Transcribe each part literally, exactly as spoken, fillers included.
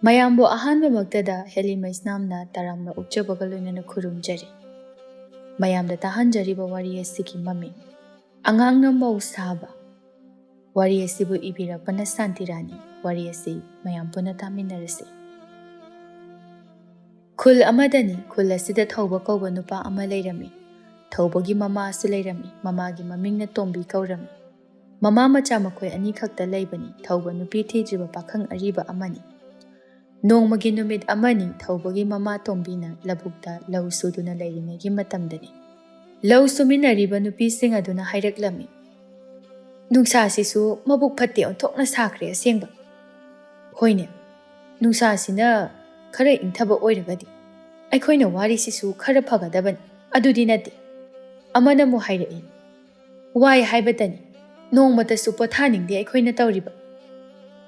ꯃꯌꯥꯝꯕꯨ ꯑꯍꯥꯟꯕꯃꯛꯇꯗ ꯍꯦꯂꯤ ꯃꯩꯁꯅꯥꯝꯅ ꯇꯔꯥꯝꯅ ꯑꯣꯛꯆꯕꯒ ꯂꯣꯏꯅꯅ ꯈꯨꯔꯨꯝꯖꯔꯤ꯫ ꯃꯌꯥꯝꯗ ꯇꯥꯍꯟꯖꯔꯤꯕ ꯋꯥꯔꯤ ꯑꯁꯤꯒꯤ ꯃꯃꯤꯡ ꯑꯉꯥꯡꯅ ꯃꯧ ꯁꯥꯕ꯫ ꯋꯥꯔꯤ ꯑꯁꯤꯕꯨ ꯏꯕꯤꯔꯛꯄꯅ ꯁꯥꯟꯇꯤꯔꯥꯅꯤ꯫ ꯋꯥꯔꯤ ꯑꯁꯤ ꯃꯌꯥꯝ ꯄꯨꯟꯅ ꯇꯥꯃꯤꯟꯅꯔꯁꯤ꯫ ꯈꯨꯜ ꯑꯃꯗꯅꯤ꯫ ꯈꯨꯜ ꯑꯁꯤꯗ ꯊꯧꯕ ꯀꯧꯕ ꯅꯨꯄꯥ ꯑꯃ ꯂꯩꯔꯝꯃꯤ꯫ ꯊꯧꯕꯒꯤ ꯃꯃꯥꯁꯨ ꯂꯩꯔꯝꯃꯤ꯫ ꯃꯃꯥꯒꯤ ꯃꯃꯤꯡꯅ ꯇꯣꯝꯕꯤ ꯀꯧꯔꯝꯃꯤ꯫ ꯃꯃꯥ ꯃꯆꯥ ꯃꯈꯣꯏ ꯑꯅꯤꯈꯛꯇ ꯂꯩꯕꯅꯤ꯫ ꯊꯧꯕ ꯅꯨꯄꯤ ꯊꯤꯗ꯭ꯔꯤꯕ ꯄꯥꯈꯪ ꯑꯔꯤꯕ ꯑꯃꯅꯤ꯫ ꯅꯣꯡꯃꯒꯤ ꯅꯨꯃꯤꯠ ꯑꯃꯅꯤ꯫ ꯊꯧꯕꯒꯤ ꯃꯃꯥ ꯇꯣꯝꯕꯤꯅ ꯂꯧꯕꯨꯛꯇ ꯂꯧ ꯁꯨꯗꯨꯅ ꯂꯩꯔꯤꯉꯩꯒꯤ ꯃꯇꯝꯗꯅꯤ꯫ ꯂꯧ ꯁꯨꯃꯤꯟꯅꯔꯤꯕ ꯅꯨꯄꯤꯁꯤꯡ ꯑꯗꯨꯅ ꯍꯥꯏꯔꯛꯂꯝꯃꯤ, "ꯅꯨꯡꯁꯥꯁꯤꯁꯨ ꯃꯕꯨꯛ ꯐꯠꯇꯦ, ꯑꯣꯟꯊꯣꯛꯅ ꯁꯥꯈ꯭ꯔꯦ ꯑꯁꯦꯡꯕ꯫ ꯍꯣꯏꯅꯦ, ꯅꯨꯡꯁꯥꯁꯤꯅ ꯈꯔ ꯏꯪꯊꯕ ꯑꯣꯏꯔꯒꯗꯤ ꯑꯩꯈꯣꯏꯅ ꯋꯥꯔꯤꯁꯤꯁꯨ ꯈꯔ ꯐꯒꯗꯕꯅꯤ꯫ ꯑꯗꯨꯗꯤ ꯅꯠꯇꯦ꯫" ꯑꯃꯅ ꯑꯃꯨꯛ ꯍꯥꯏꯔꯛꯏ, "ꯋꯥꯏ ꯍꯥꯏꯕꯇꯅꯤ, ꯅꯣꯡꯃꯇꯁꯨ ꯄꯣꯊꯥꯅꯤꯡꯗꯦ ꯑꯩꯈꯣꯏꯅ ꯇꯧꯔꯤꯕ꯫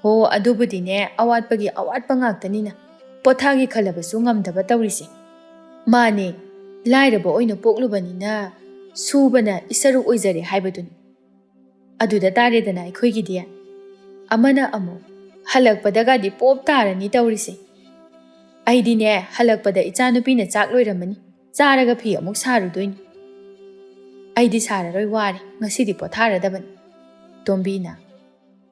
ꯍꯣ, ꯑꯗꯨꯕꯨꯗꯤꯅꯦ, ꯑꯋꯥꯠꯄꯒꯤ ꯑꯋꯥꯠꯄ ꯉꯥꯛꯇꯅꯤꯅ ꯄꯣꯊꯥꯒꯦ ꯈꯜꯂꯕꯁꯨ ꯉꯝꯗꯕ ꯇꯧꯔꯤꯁꯦ꯫ ꯃꯥꯅꯦ, ꯂꯥꯏꯔꯕ ꯑꯣꯏꯅ ꯄꯣꯛꯂꯨꯕꯅꯤꯅ ꯁꯨꯕꯅ ꯏꯁꯔꯨ ꯑꯣꯏꯖꯔꯦ ꯍꯥꯏꯕꯗꯨꯅꯤ꯫ ꯑꯗꯨꯗ ꯇꯥꯔꯦꯗꯅ ꯑꯩꯈꯣꯏꯒꯤꯗꯤ꯫" ꯑꯃꯅ ꯑꯃꯨꯛ, "ꯍꯜꯂꯛꯄꯗꯒꯗꯤ ꯄꯣꯞ ꯇꯥꯔꯅꯤ ꯇꯧꯔꯤꯁꯦ꯫ ꯑꯩꯗꯤꯅꯦ, ꯍꯜꯂꯛꯄꯗ ꯏꯆꯥꯅꯨꯄꯤꯅ ꯆꯥꯛ ꯂꯣꯏꯔꯝꯃꯅꯤ, ꯆꯥꯔꯒ ꯐꯤ ꯑꯃꯨꯛ ꯁꯥꯔꯨꯗꯣꯏꯅꯤ꯫ ꯑꯩꯗꯤ ꯁꯥꯔꯔꯣꯏ, ꯋꯥꯔꯦ, ꯉꯁꯤꯗꯤ ꯄꯣꯊꯥꯔꯗꯕꯅꯤ꯫" ꯇꯣꯝꯕꯤꯅ,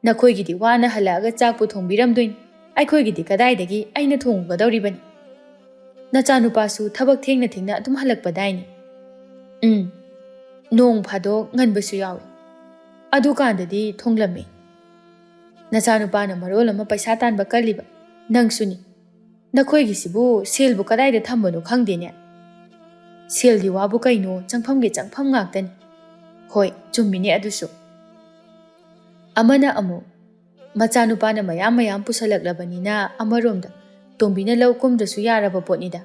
"ꯅꯈꯣꯏꯒꯤꯗꯤ ꯋꯥꯅ ꯍꯜꯂꯛꯑꯒ ꯆꯥꯛꯄꯨ ꯊꯣꯡꯕꯤꯔꯝꯗꯣꯏꯅꯤ, ꯑꯩꯈꯣꯏꯒꯤꯗꯤ ꯀꯗꯥꯏꯗꯒꯤ ꯑꯩꯅ ꯊꯣꯡꯉꯨꯒꯗꯧꯔꯤꯕꯅꯤ? ꯅꯆꯥꯅꯨꯄꯥꯁꯨ ꯊꯕꯛ ꯊꯦꯡꯅ ꯊꯦꯡꯅ ꯑꯗꯨꯝ ꯍꯜꯂꯛꯄꯗꯥꯏꯅꯤ?" "ꯎꯝ, ꯅꯣꯡ ꯐꯥꯗꯣꯛ ꯉꯟꯕꯁꯨ ꯌꯥꯎꯏ꯫ ꯑꯗꯨꯀꯥꯟꯗꯗꯤ ꯊꯣꯡꯂꯝꯃꯤ꯫ ꯅꯆꯥꯅꯨꯄꯥꯅ ꯃꯔꯣꯜ ꯑꯃ ꯄꯩꯁꯥ ꯇꯥꯟꯕ ꯀꯜꯂꯤꯕ, ꯅꯪꯁꯨꯅꯤ꯫ ꯅꯈꯣꯏꯒꯤꯁꯤꯕꯨ ꯁꯦꯜꯕꯨ ꯀꯗꯥꯏꯗ ꯊꯝꯕꯅꯣ ꯈꯪꯗꯦꯅꯦ꯫ ꯁꯦꯜꯒꯤ ꯋꯥꯕꯨ ꯀꯩꯅꯣ, ꯆꯪꯐꯝꯒꯤ ꯆꯪꯐꯝ ꯉꯥꯛꯇꯅꯤ꯫" "ꯍꯣꯏ, ꯆꯨꯝꯃꯤꯅꯦ ꯑꯗꯨꯁꯨ꯫" ꯑꯃꯅ ꯑꯃꯨꯛ, "ꯃꯆꯥꯅꯨꯄꯥꯅ ꯃꯌꯥꯝ ꯃꯌꯥꯝ ꯄꯨꯁꯜꯂꯛꯂꯕꯅꯤꯅ ꯑꯃꯔꯣꯝꯗ ꯇꯣꯝꯕꯤꯅ ꯂꯧ ꯀꯨꯝꯗ꯭ꯔꯁꯨ ꯌꯥꯔꯕ ꯄꯣꯠꯅꯤꯗ꯫"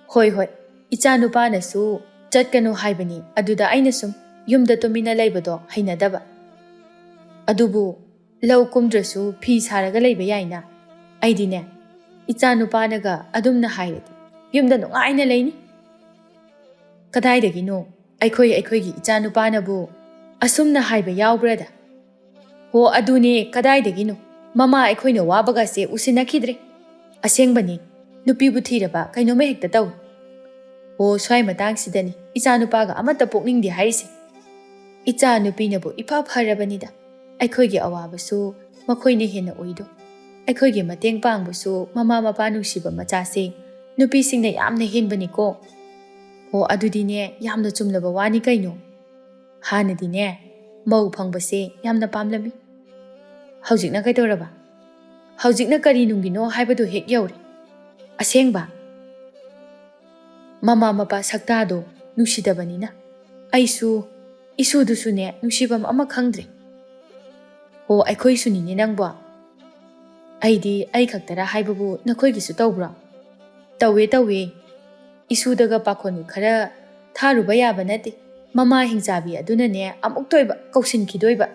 "ꯍꯣꯏ, ꯍꯣꯏ, ꯏꯆꯥꯅꯨꯄꯥꯅꯁꯨ ꯆꯠꯀꯅꯨ ꯍꯥꯏꯕꯅꯤ, ꯑꯗꯨꯗ ꯑꯩꯅ ꯁꯨꯝ ꯌꯨꯝꯗ ꯇꯨꯃꯤꯟꯅ ꯂꯩꯕꯗꯣ ꯍꯩꯅꯗꯕ꯫ ꯑꯗꯨꯕꯨ ꯂꯧ ꯀꯨꯝꯗ꯭ꯔꯁꯨ ꯐꯤ ꯁꯥꯔꯒ ꯂꯩꯕ ꯌꯥꯏꯅ꯫ ꯑꯩꯗꯤꯅꯦ, ꯏꯆꯥꯅꯨꯄꯥꯅꯒ ꯑꯗꯨꯝꯅ ꯍꯥꯏꯔꯗꯤ ꯌꯨꯝꯗ ꯅꯨꯡꯉꯥꯏꯅ ꯂꯩꯅꯤ꯫ ꯀꯗꯥꯏꯗꯒꯤꯅꯣ ꯑꯩꯈꯣꯏ ꯑꯩꯈꯣꯏꯒꯤ ꯏꯆꯥꯅꯨꯄꯥꯅꯕꯨ ꯑꯁꯨꯝꯅ ꯍꯥꯏꯕ ꯌꯥꯎꯕ꯭ꯔꯥꯗ? ꯍꯣ, ꯑꯗꯨꯅꯦ, ꯀꯗꯥꯏꯗꯒꯤꯅꯣ? ꯃꯃꯥ ꯑꯩꯈꯣꯏꯅ ꯋꯥꯕꯒꯁꯦ ꯎꯁꯤꯟꯅꯈꯤꯗ꯭ꯔꯦ꯫ ꯑꯁꯦꯡꯕꯅꯤ, ꯅꯨꯄꯤꯕꯨ ꯊꯤꯔꯕ ꯀꯩꯅꯣꯝꯃ ꯍꯦꯛꯇ ꯇꯧꯏ꯫ ꯑꯣ, ꯁ꯭ꯋꯥꯏ ꯃꯇꯥꯡꯁꯤꯗꯅꯤ ꯏꯆꯥ ꯅꯨꯄꯥꯒ ꯑꯃꯠꯇ ꯄꯣꯛꯅꯤꯡꯗꯦ ꯍꯥꯏꯔꯤꯁꯦ꯫ ꯏꯆꯥ ꯅꯨꯄꯤꯅꯕꯨ ꯏꯐ ꯐꯔꯕꯅꯤꯗ꯫ ꯑꯩꯈꯣꯏꯒꯤ ꯑꯋꯥꯕꯁꯨ ꯃꯈꯣꯏꯅ ꯍꯦꯟꯅ ꯎꯏꯗꯣ꯫ ꯑꯩꯈꯣꯏꯒꯤ ꯃꯇꯦꯡ ꯄꯥꯡꯕꯁꯨ ꯃꯃꯥ ꯃꯄꯥ ꯅꯨꯡꯁꯤꯕ ꯃꯆꯥꯁꯦ ꯅꯨꯄꯤꯁꯤꯡꯅ ꯌꯥꯝꯅ ꯍꯦꯟꯕꯅꯤꯀꯣ꯫ ꯑꯣ, ꯑꯗꯨꯗꯤꯅꯦ, ꯌꯥꯝꯅ ꯆꯨꯝꯂꯕ ꯋꯥꯅꯤ ꯀꯩꯅꯣ꯫ ꯍꯥꯟꯅꯗꯤꯅꯦ, ꯃꯧ ꯐꯪꯕꯁꯦ ꯌꯥꯝꯅ ꯄꯥꯝꯂꯝꯃꯤ꯫ ꯍꯧꯖꯤꯛꯅ ꯀꯩꯗꯧꯔꯕ? ꯍꯧꯖꯤꯛꯅ ꯀꯔꯤ ꯅꯨꯡꯒꯤꯅꯣ ꯍꯥꯏꯕꯗꯨ ꯍꯦꯛ ꯌꯧꯔꯦ꯫ ꯑꯁꯦꯡꯕ? ꯃꯃꯥ ꯃꯄꯥ ꯁꯛꯇꯥꯗꯣ ꯅꯨꯡꯁꯤꯗꯕꯅꯤꯅ꯫ ꯑꯩꯁꯨ, ꯏꯁꯨꯗꯨꯁꯨꯅꯦ, ꯅꯨꯡꯁꯤꯐꯝ ꯑꯃ ꯈꯪꯗ꯭ꯔꯦ꯫ ꯑꯣ, ꯑꯩꯈꯣꯏꯁꯨꯅꯤꯅꯦ ꯅꯪꯕꯣ꯫ ꯑꯩꯗꯤ ꯑꯩ ꯈꯛꯇꯔꯥ ꯍꯥꯏꯕꯕꯨ ꯅꯈꯣꯏꯒꯤꯁꯨ ꯇꯧꯕ꯭ꯔꯣ? ꯇꯧꯋꯦ, ꯇꯧꯋꯦ꯫ ꯏꯁꯨꯗꯒ ꯄꯥꯈꯣꯟ ꯈꯔ ꯊꯥꯔꯨꯕ ꯌꯥꯕ ꯅꯠꯇꯦ꯫ ꯃꯃꯥ ꯍꯤꯡꯆꯥꯕꯤ ꯑꯗꯨꯅꯅꯦ ꯑꯃꯨꯛꯇꯣꯏꯕ ꯀꯧꯁꯤꯟꯈꯤꯗꯣꯏꯕ꯫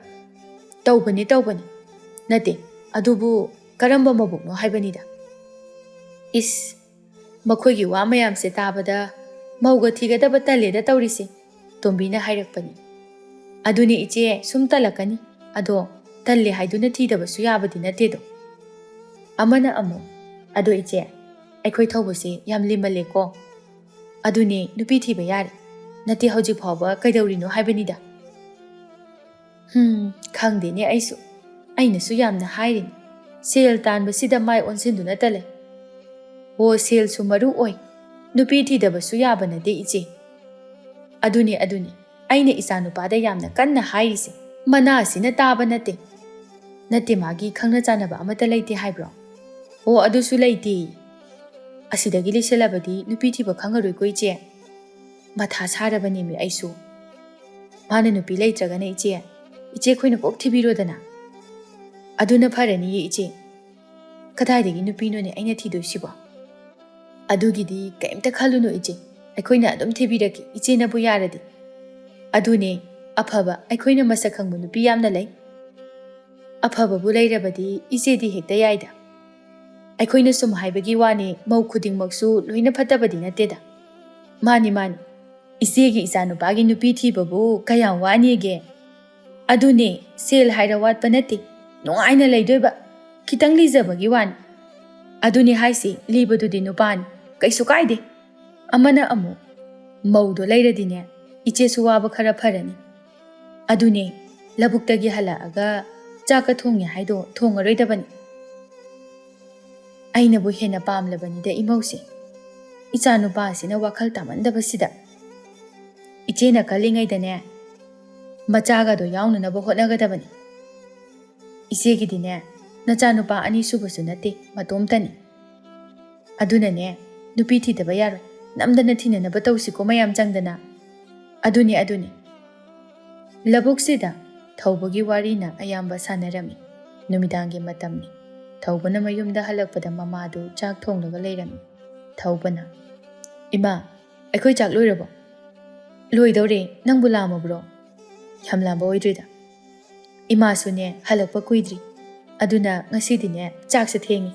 ꯇꯧꯕꯅꯤ, ꯇꯧꯕꯅꯤ꯫ ꯅꯠꯇꯦ, ꯑꯗꯨꯕꯨ ꯀꯔꯝꯕ ꯃꯕꯨꯛꯅꯣ ꯍꯥꯏꯕꯅꯤꯗ꯫ ꯏꯁ, ꯃꯈꯣꯏꯒꯤ ꯋꯥ ꯃꯌꯥꯝꯁꯦ ꯇꯥꯕꯗ ꯃꯧꯒ ꯊꯤꯒꯗꯕ ꯇꯜꯂꯦꯗ ꯇꯧꯔꯤꯁꯦ꯫ ꯇꯣꯝꯕꯤꯅ ꯍꯥꯏꯔꯛꯄꯅꯤ꯫ ꯑꯗꯨꯅꯦ ꯏꯆꯦ, ꯁꯨꯝ ꯇꯜꯂꯛꯀꯅꯤ꯫ ꯑꯗꯣ ꯇꯜꯂꯦ ꯍꯥꯏꯗꯨꯅ ꯊꯤꯗꯕꯁꯨ ꯌꯥꯕꯗꯤ ꯅꯠꯇꯦꯗꯣ꯫ ꯑꯃꯅ ꯑꯃꯨꯛ, "ꯑꯗꯣ ꯏꯆꯦ, ꯑꯩꯈꯣꯏ ꯊꯧꯕꯁꯦ ꯌꯥꯝ ꯂꯤꯃꯜꯂꯦꯀꯣ꯫ ꯑꯗꯨꯅꯦ, ꯅꯨꯄꯤ ꯊꯤꯕ ꯌꯥꯔꯦ꯫ ꯅꯠꯇꯦ, ꯍꯧꯖꯤꯛ ꯐꯥꯎꯕ ꯀꯩꯗꯧꯔꯤꯅꯣ ꯍꯥꯏꯕꯅꯤꯗ꯫" ꯍꯝ, ꯈꯪꯗꯦꯅꯦ ꯑꯩꯁꯨ꯫ ꯑꯩꯅꯁꯨ ꯌꯥꯝꯅ ꯍꯥꯏꯔꯤꯅꯤ꯫ ꯁꯦꯜ ꯇꯥꯟꯕꯁꯤꯗ ꯃꯥꯏ ꯑꯣꯟꯁꯤꯟꯗꯨꯅꯇ ꯂꯩ꯫ ꯑꯣ, ꯁꯦꯜꯁꯨ ꯃꯔꯨ ꯑꯣꯏ꯫ ꯅꯨꯄꯤ ꯊꯤꯗꯕꯁꯨ ꯌꯥꯕ ꯅꯠꯇꯦ, ꯏꯆꯦ꯫ ꯑꯗꯨꯅꯦ, ꯑꯗꯨꯅꯦ꯫ ꯑꯩꯅ ꯏꯆꯥꯅꯨꯄꯥꯗ ꯌꯥꯝꯅ ꯀꯟꯅ ꯍꯥꯏꯔꯤꯁꯦ꯫ ꯃꯅꯥ ꯑꯁꯤꯅ ꯇꯥꯕ ꯅꯠꯇꯦ꯫ ꯅꯠꯇꯦ, ꯃꯥꯒꯤ ꯈꯪꯅ ꯆꯥꯟꯅꯕ ꯑꯃꯠꯇ ꯂꯩꯇꯦ ꯍꯥꯏꯕ꯭ꯔꯣ? ꯑꯣ, ꯑꯗꯨꯁꯨ ꯂꯩꯇꯦ꯫ ꯑꯁꯤꯗꯒꯤ ꯂꯤꯁꯜꯂꯕꯗꯤ ꯅꯨꯄꯤ ꯊꯤꯕ ꯈꯪꯉꯔꯣꯏꯀꯣ, ꯏꯆꯦ꯫ ꯃꯊꯥ ꯁꯥꯔꯕꯅꯦꯃꯤ ꯑꯩꯁꯨ꯫ ꯃꯥꯅ ꯅꯨꯄꯤ ꯂꯩꯇ꯭ꯔꯒꯅ ꯏꯆꯦ, ꯏꯆꯦ ꯑꯩꯈꯣꯏꯅ ꯀꯣꯛ ꯊꯤꯕꯤꯔꯣꯗꯅ꯫ ꯑꯗꯨꯅ ꯐꯔꯅꯤꯌꯦ, ꯏꯆꯦ꯫ ꯀꯗꯥꯏꯗꯒꯤ ꯅꯨꯄꯤꯅꯣꯅꯦ ꯑꯩꯅ ꯊꯤꯗꯣꯏꯁꯤꯕꯣ? ꯑꯗꯨꯒꯤꯗꯤ ꯀꯩꯝꯇ ꯈꯜꯂꯨꯅꯨ, ꯏꯆꯦ꯫ ꯑꯩꯈꯣꯏꯅ ꯑꯗꯨꯝ ꯊꯤꯕꯤꯔꯛꯀꯦ, ꯏꯆꯦꯅꯕꯨ ꯌꯥꯔꯗꯤ꯫ ꯑꯗꯨꯅꯦ, ꯑꯐꯕ, ꯑꯩꯈꯣꯏꯅ ꯃꯁꯛ ꯈꯪꯕ ꯅꯨꯄꯤ ꯌꯥꯝꯅ ꯂꯩ꯫ ꯑꯐꯕꯕꯨ ꯂꯩꯔꯕꯗꯤ ꯏꯆꯦꯗꯤ ꯍꯦꯛꯇ ꯌꯥꯏꯗ꯫ ꯑꯩꯈꯣꯏꯅ ꯁꯨꯝ ꯍꯥꯏꯕꯒꯤ ꯋꯥꯅꯤ, ꯃꯧ ꯈꯨꯗꯤꯡꯃꯛꯁꯨ ꯂꯣꯏꯅ ꯐꯠꯇꯕꯗꯤ ꯅꯠꯇꯦꯗ꯫ ꯃꯥꯅꯤ, ꯃꯥꯅꯤ꯫ ꯏꯆꯦꯒꯤ ꯏꯆꯥꯅꯨꯄꯥꯒꯤ ꯅꯨꯄꯤ ꯊꯤꯕꯕꯨ ꯀꯌꯥꯝ ꯋꯥꯅꯤꯒꯦ? ꯑꯗꯨꯅꯦ, ꯁꯦꯜ ꯍꯥꯏꯔ ꯋꯥꯠꯄ ꯅꯠꯇꯦ, ꯅꯨꯡꯉꯥꯏꯅ ꯂꯩꯗꯣꯏꯕ꯫ ꯈꯤꯇꯪ ꯂꯤꯖꯕꯒꯤ ꯋꯥꯅꯤ꯫ ꯑꯗꯨꯅꯤ ꯍꯥꯏꯁꯤ, ꯂꯤꯕꯗꯨꯗꯤ ꯅꯨꯄꯥꯅꯤ, ꯀꯩꯁꯨ ꯀꯥꯏꯗꯦ꯫ ꯑꯃꯅ ꯑꯃꯨꯛ, "ꯃꯧꯗꯣ ꯂꯩꯔꯗꯤꯅꯦ, ꯏꯆꯦꯁꯨ ꯋꯥꯕ ꯈꯔ ꯐꯔꯅꯤ꯫ ꯑꯗꯨꯅꯦ, ꯂꯧꯕꯨꯛꯇꯒꯤ ꯍꯜꯂꯛꯑꯒ ꯆꯥꯛꯀ ꯊꯣꯡꯉꯦ ꯍꯥꯏꯗꯣ ꯊꯣꯡꯉꯔꯣꯏꯗꯕꯅꯤ"꯫ ꯑꯩꯅꯕꯨ ꯍꯦꯟꯅ ꯄꯥꯝꯂꯕꯅꯤꯗ ꯏꯃꯧꯁꯦ, ꯏꯆꯥꯅꯨꯄꯥꯁꯤꯅ ꯋꯥꯈꯜ ꯇꯥꯃꯟꯗꯕꯁꯤꯗ꯫ ꯏꯆꯦꯅ ꯀꯜꯂꯤꯉꯩꯗꯅꯦ, ꯃꯆꯥꯒꯗꯣ ꯌꯥꯎꯅꯅꯕ ꯍꯣꯠꯅꯒꯗꯕꯅꯤ꯫ ꯏꯆꯦꯒꯤꯗꯤꯅꯦ, ꯅꯆꯥꯅꯨꯄꯥ ꯑꯅꯤꯁꯨꯕꯁꯨ ꯅꯠꯇꯦ, ꯃꯇꯣꯝꯇꯅꯤ꯫ ꯑꯗꯨꯅꯅꯦ, ꯅꯨꯄꯤ ꯊꯤꯗꯕ ꯌꯥꯔꯣꯏ꯫ ꯅꯝꯗꯅ ꯊꯤꯅꯅꯕ ꯇꯧꯁꯤꯀꯣ, ꯃꯌꯥꯝ ꯆꯪꯗꯅ꯫ ꯑꯗꯨꯅꯦ, ꯑꯗꯨꯅꯦ꯫ ꯂꯧꯕꯨꯛꯁꯤꯗ ꯊꯧꯕꯒꯤ ꯋꯥꯔꯤꯅ ꯑꯌꯥꯝꯕ ꯁꯥꯟꯅꯔꯝꯃꯤ꯫ ꯅꯨꯃꯤꯗꯥꯡꯒꯤ ꯃꯇꯝꯅꯤ꯫ ꯊꯧꯕꯅ ꯃꯌꯨꯝꯗ ꯍꯜꯂꯛꯄꯗ ꯃꯃꯥꯗꯨ ꯆꯥꯛ ꯊꯣꯡꯂꯒ ꯂꯩꯔꯝꯃꯤ꯫ ꯊꯧꯕꯅ, "ꯏꯃꯥ, ꯑꯩꯈꯣꯏ ꯆꯥꯛ ꯂꯣꯏꯔꯕꯣ?" "ꯂꯣꯏꯗꯧꯔꯦ, ꯅꯪꯕꯨ ꯂꯥꯝꯃꯕ꯭ꯔꯣ?" "ꯌꯥꯝ ꯂꯥꯝꯕ ꯑꯣꯏꯗ꯭ꯔꯤꯗ꯫ ꯏꯃꯥꯁꯨꯅꯦ ꯍꯜꯂꯛꯄ ꯀꯨꯏꯗ꯭ꯔꯤ, ꯑꯗꯨꯅ ꯉꯁꯤꯗꯤꯅꯦ ꯆꯥꯛꯁꯦ ꯊꯦꯡꯉꯤ꯫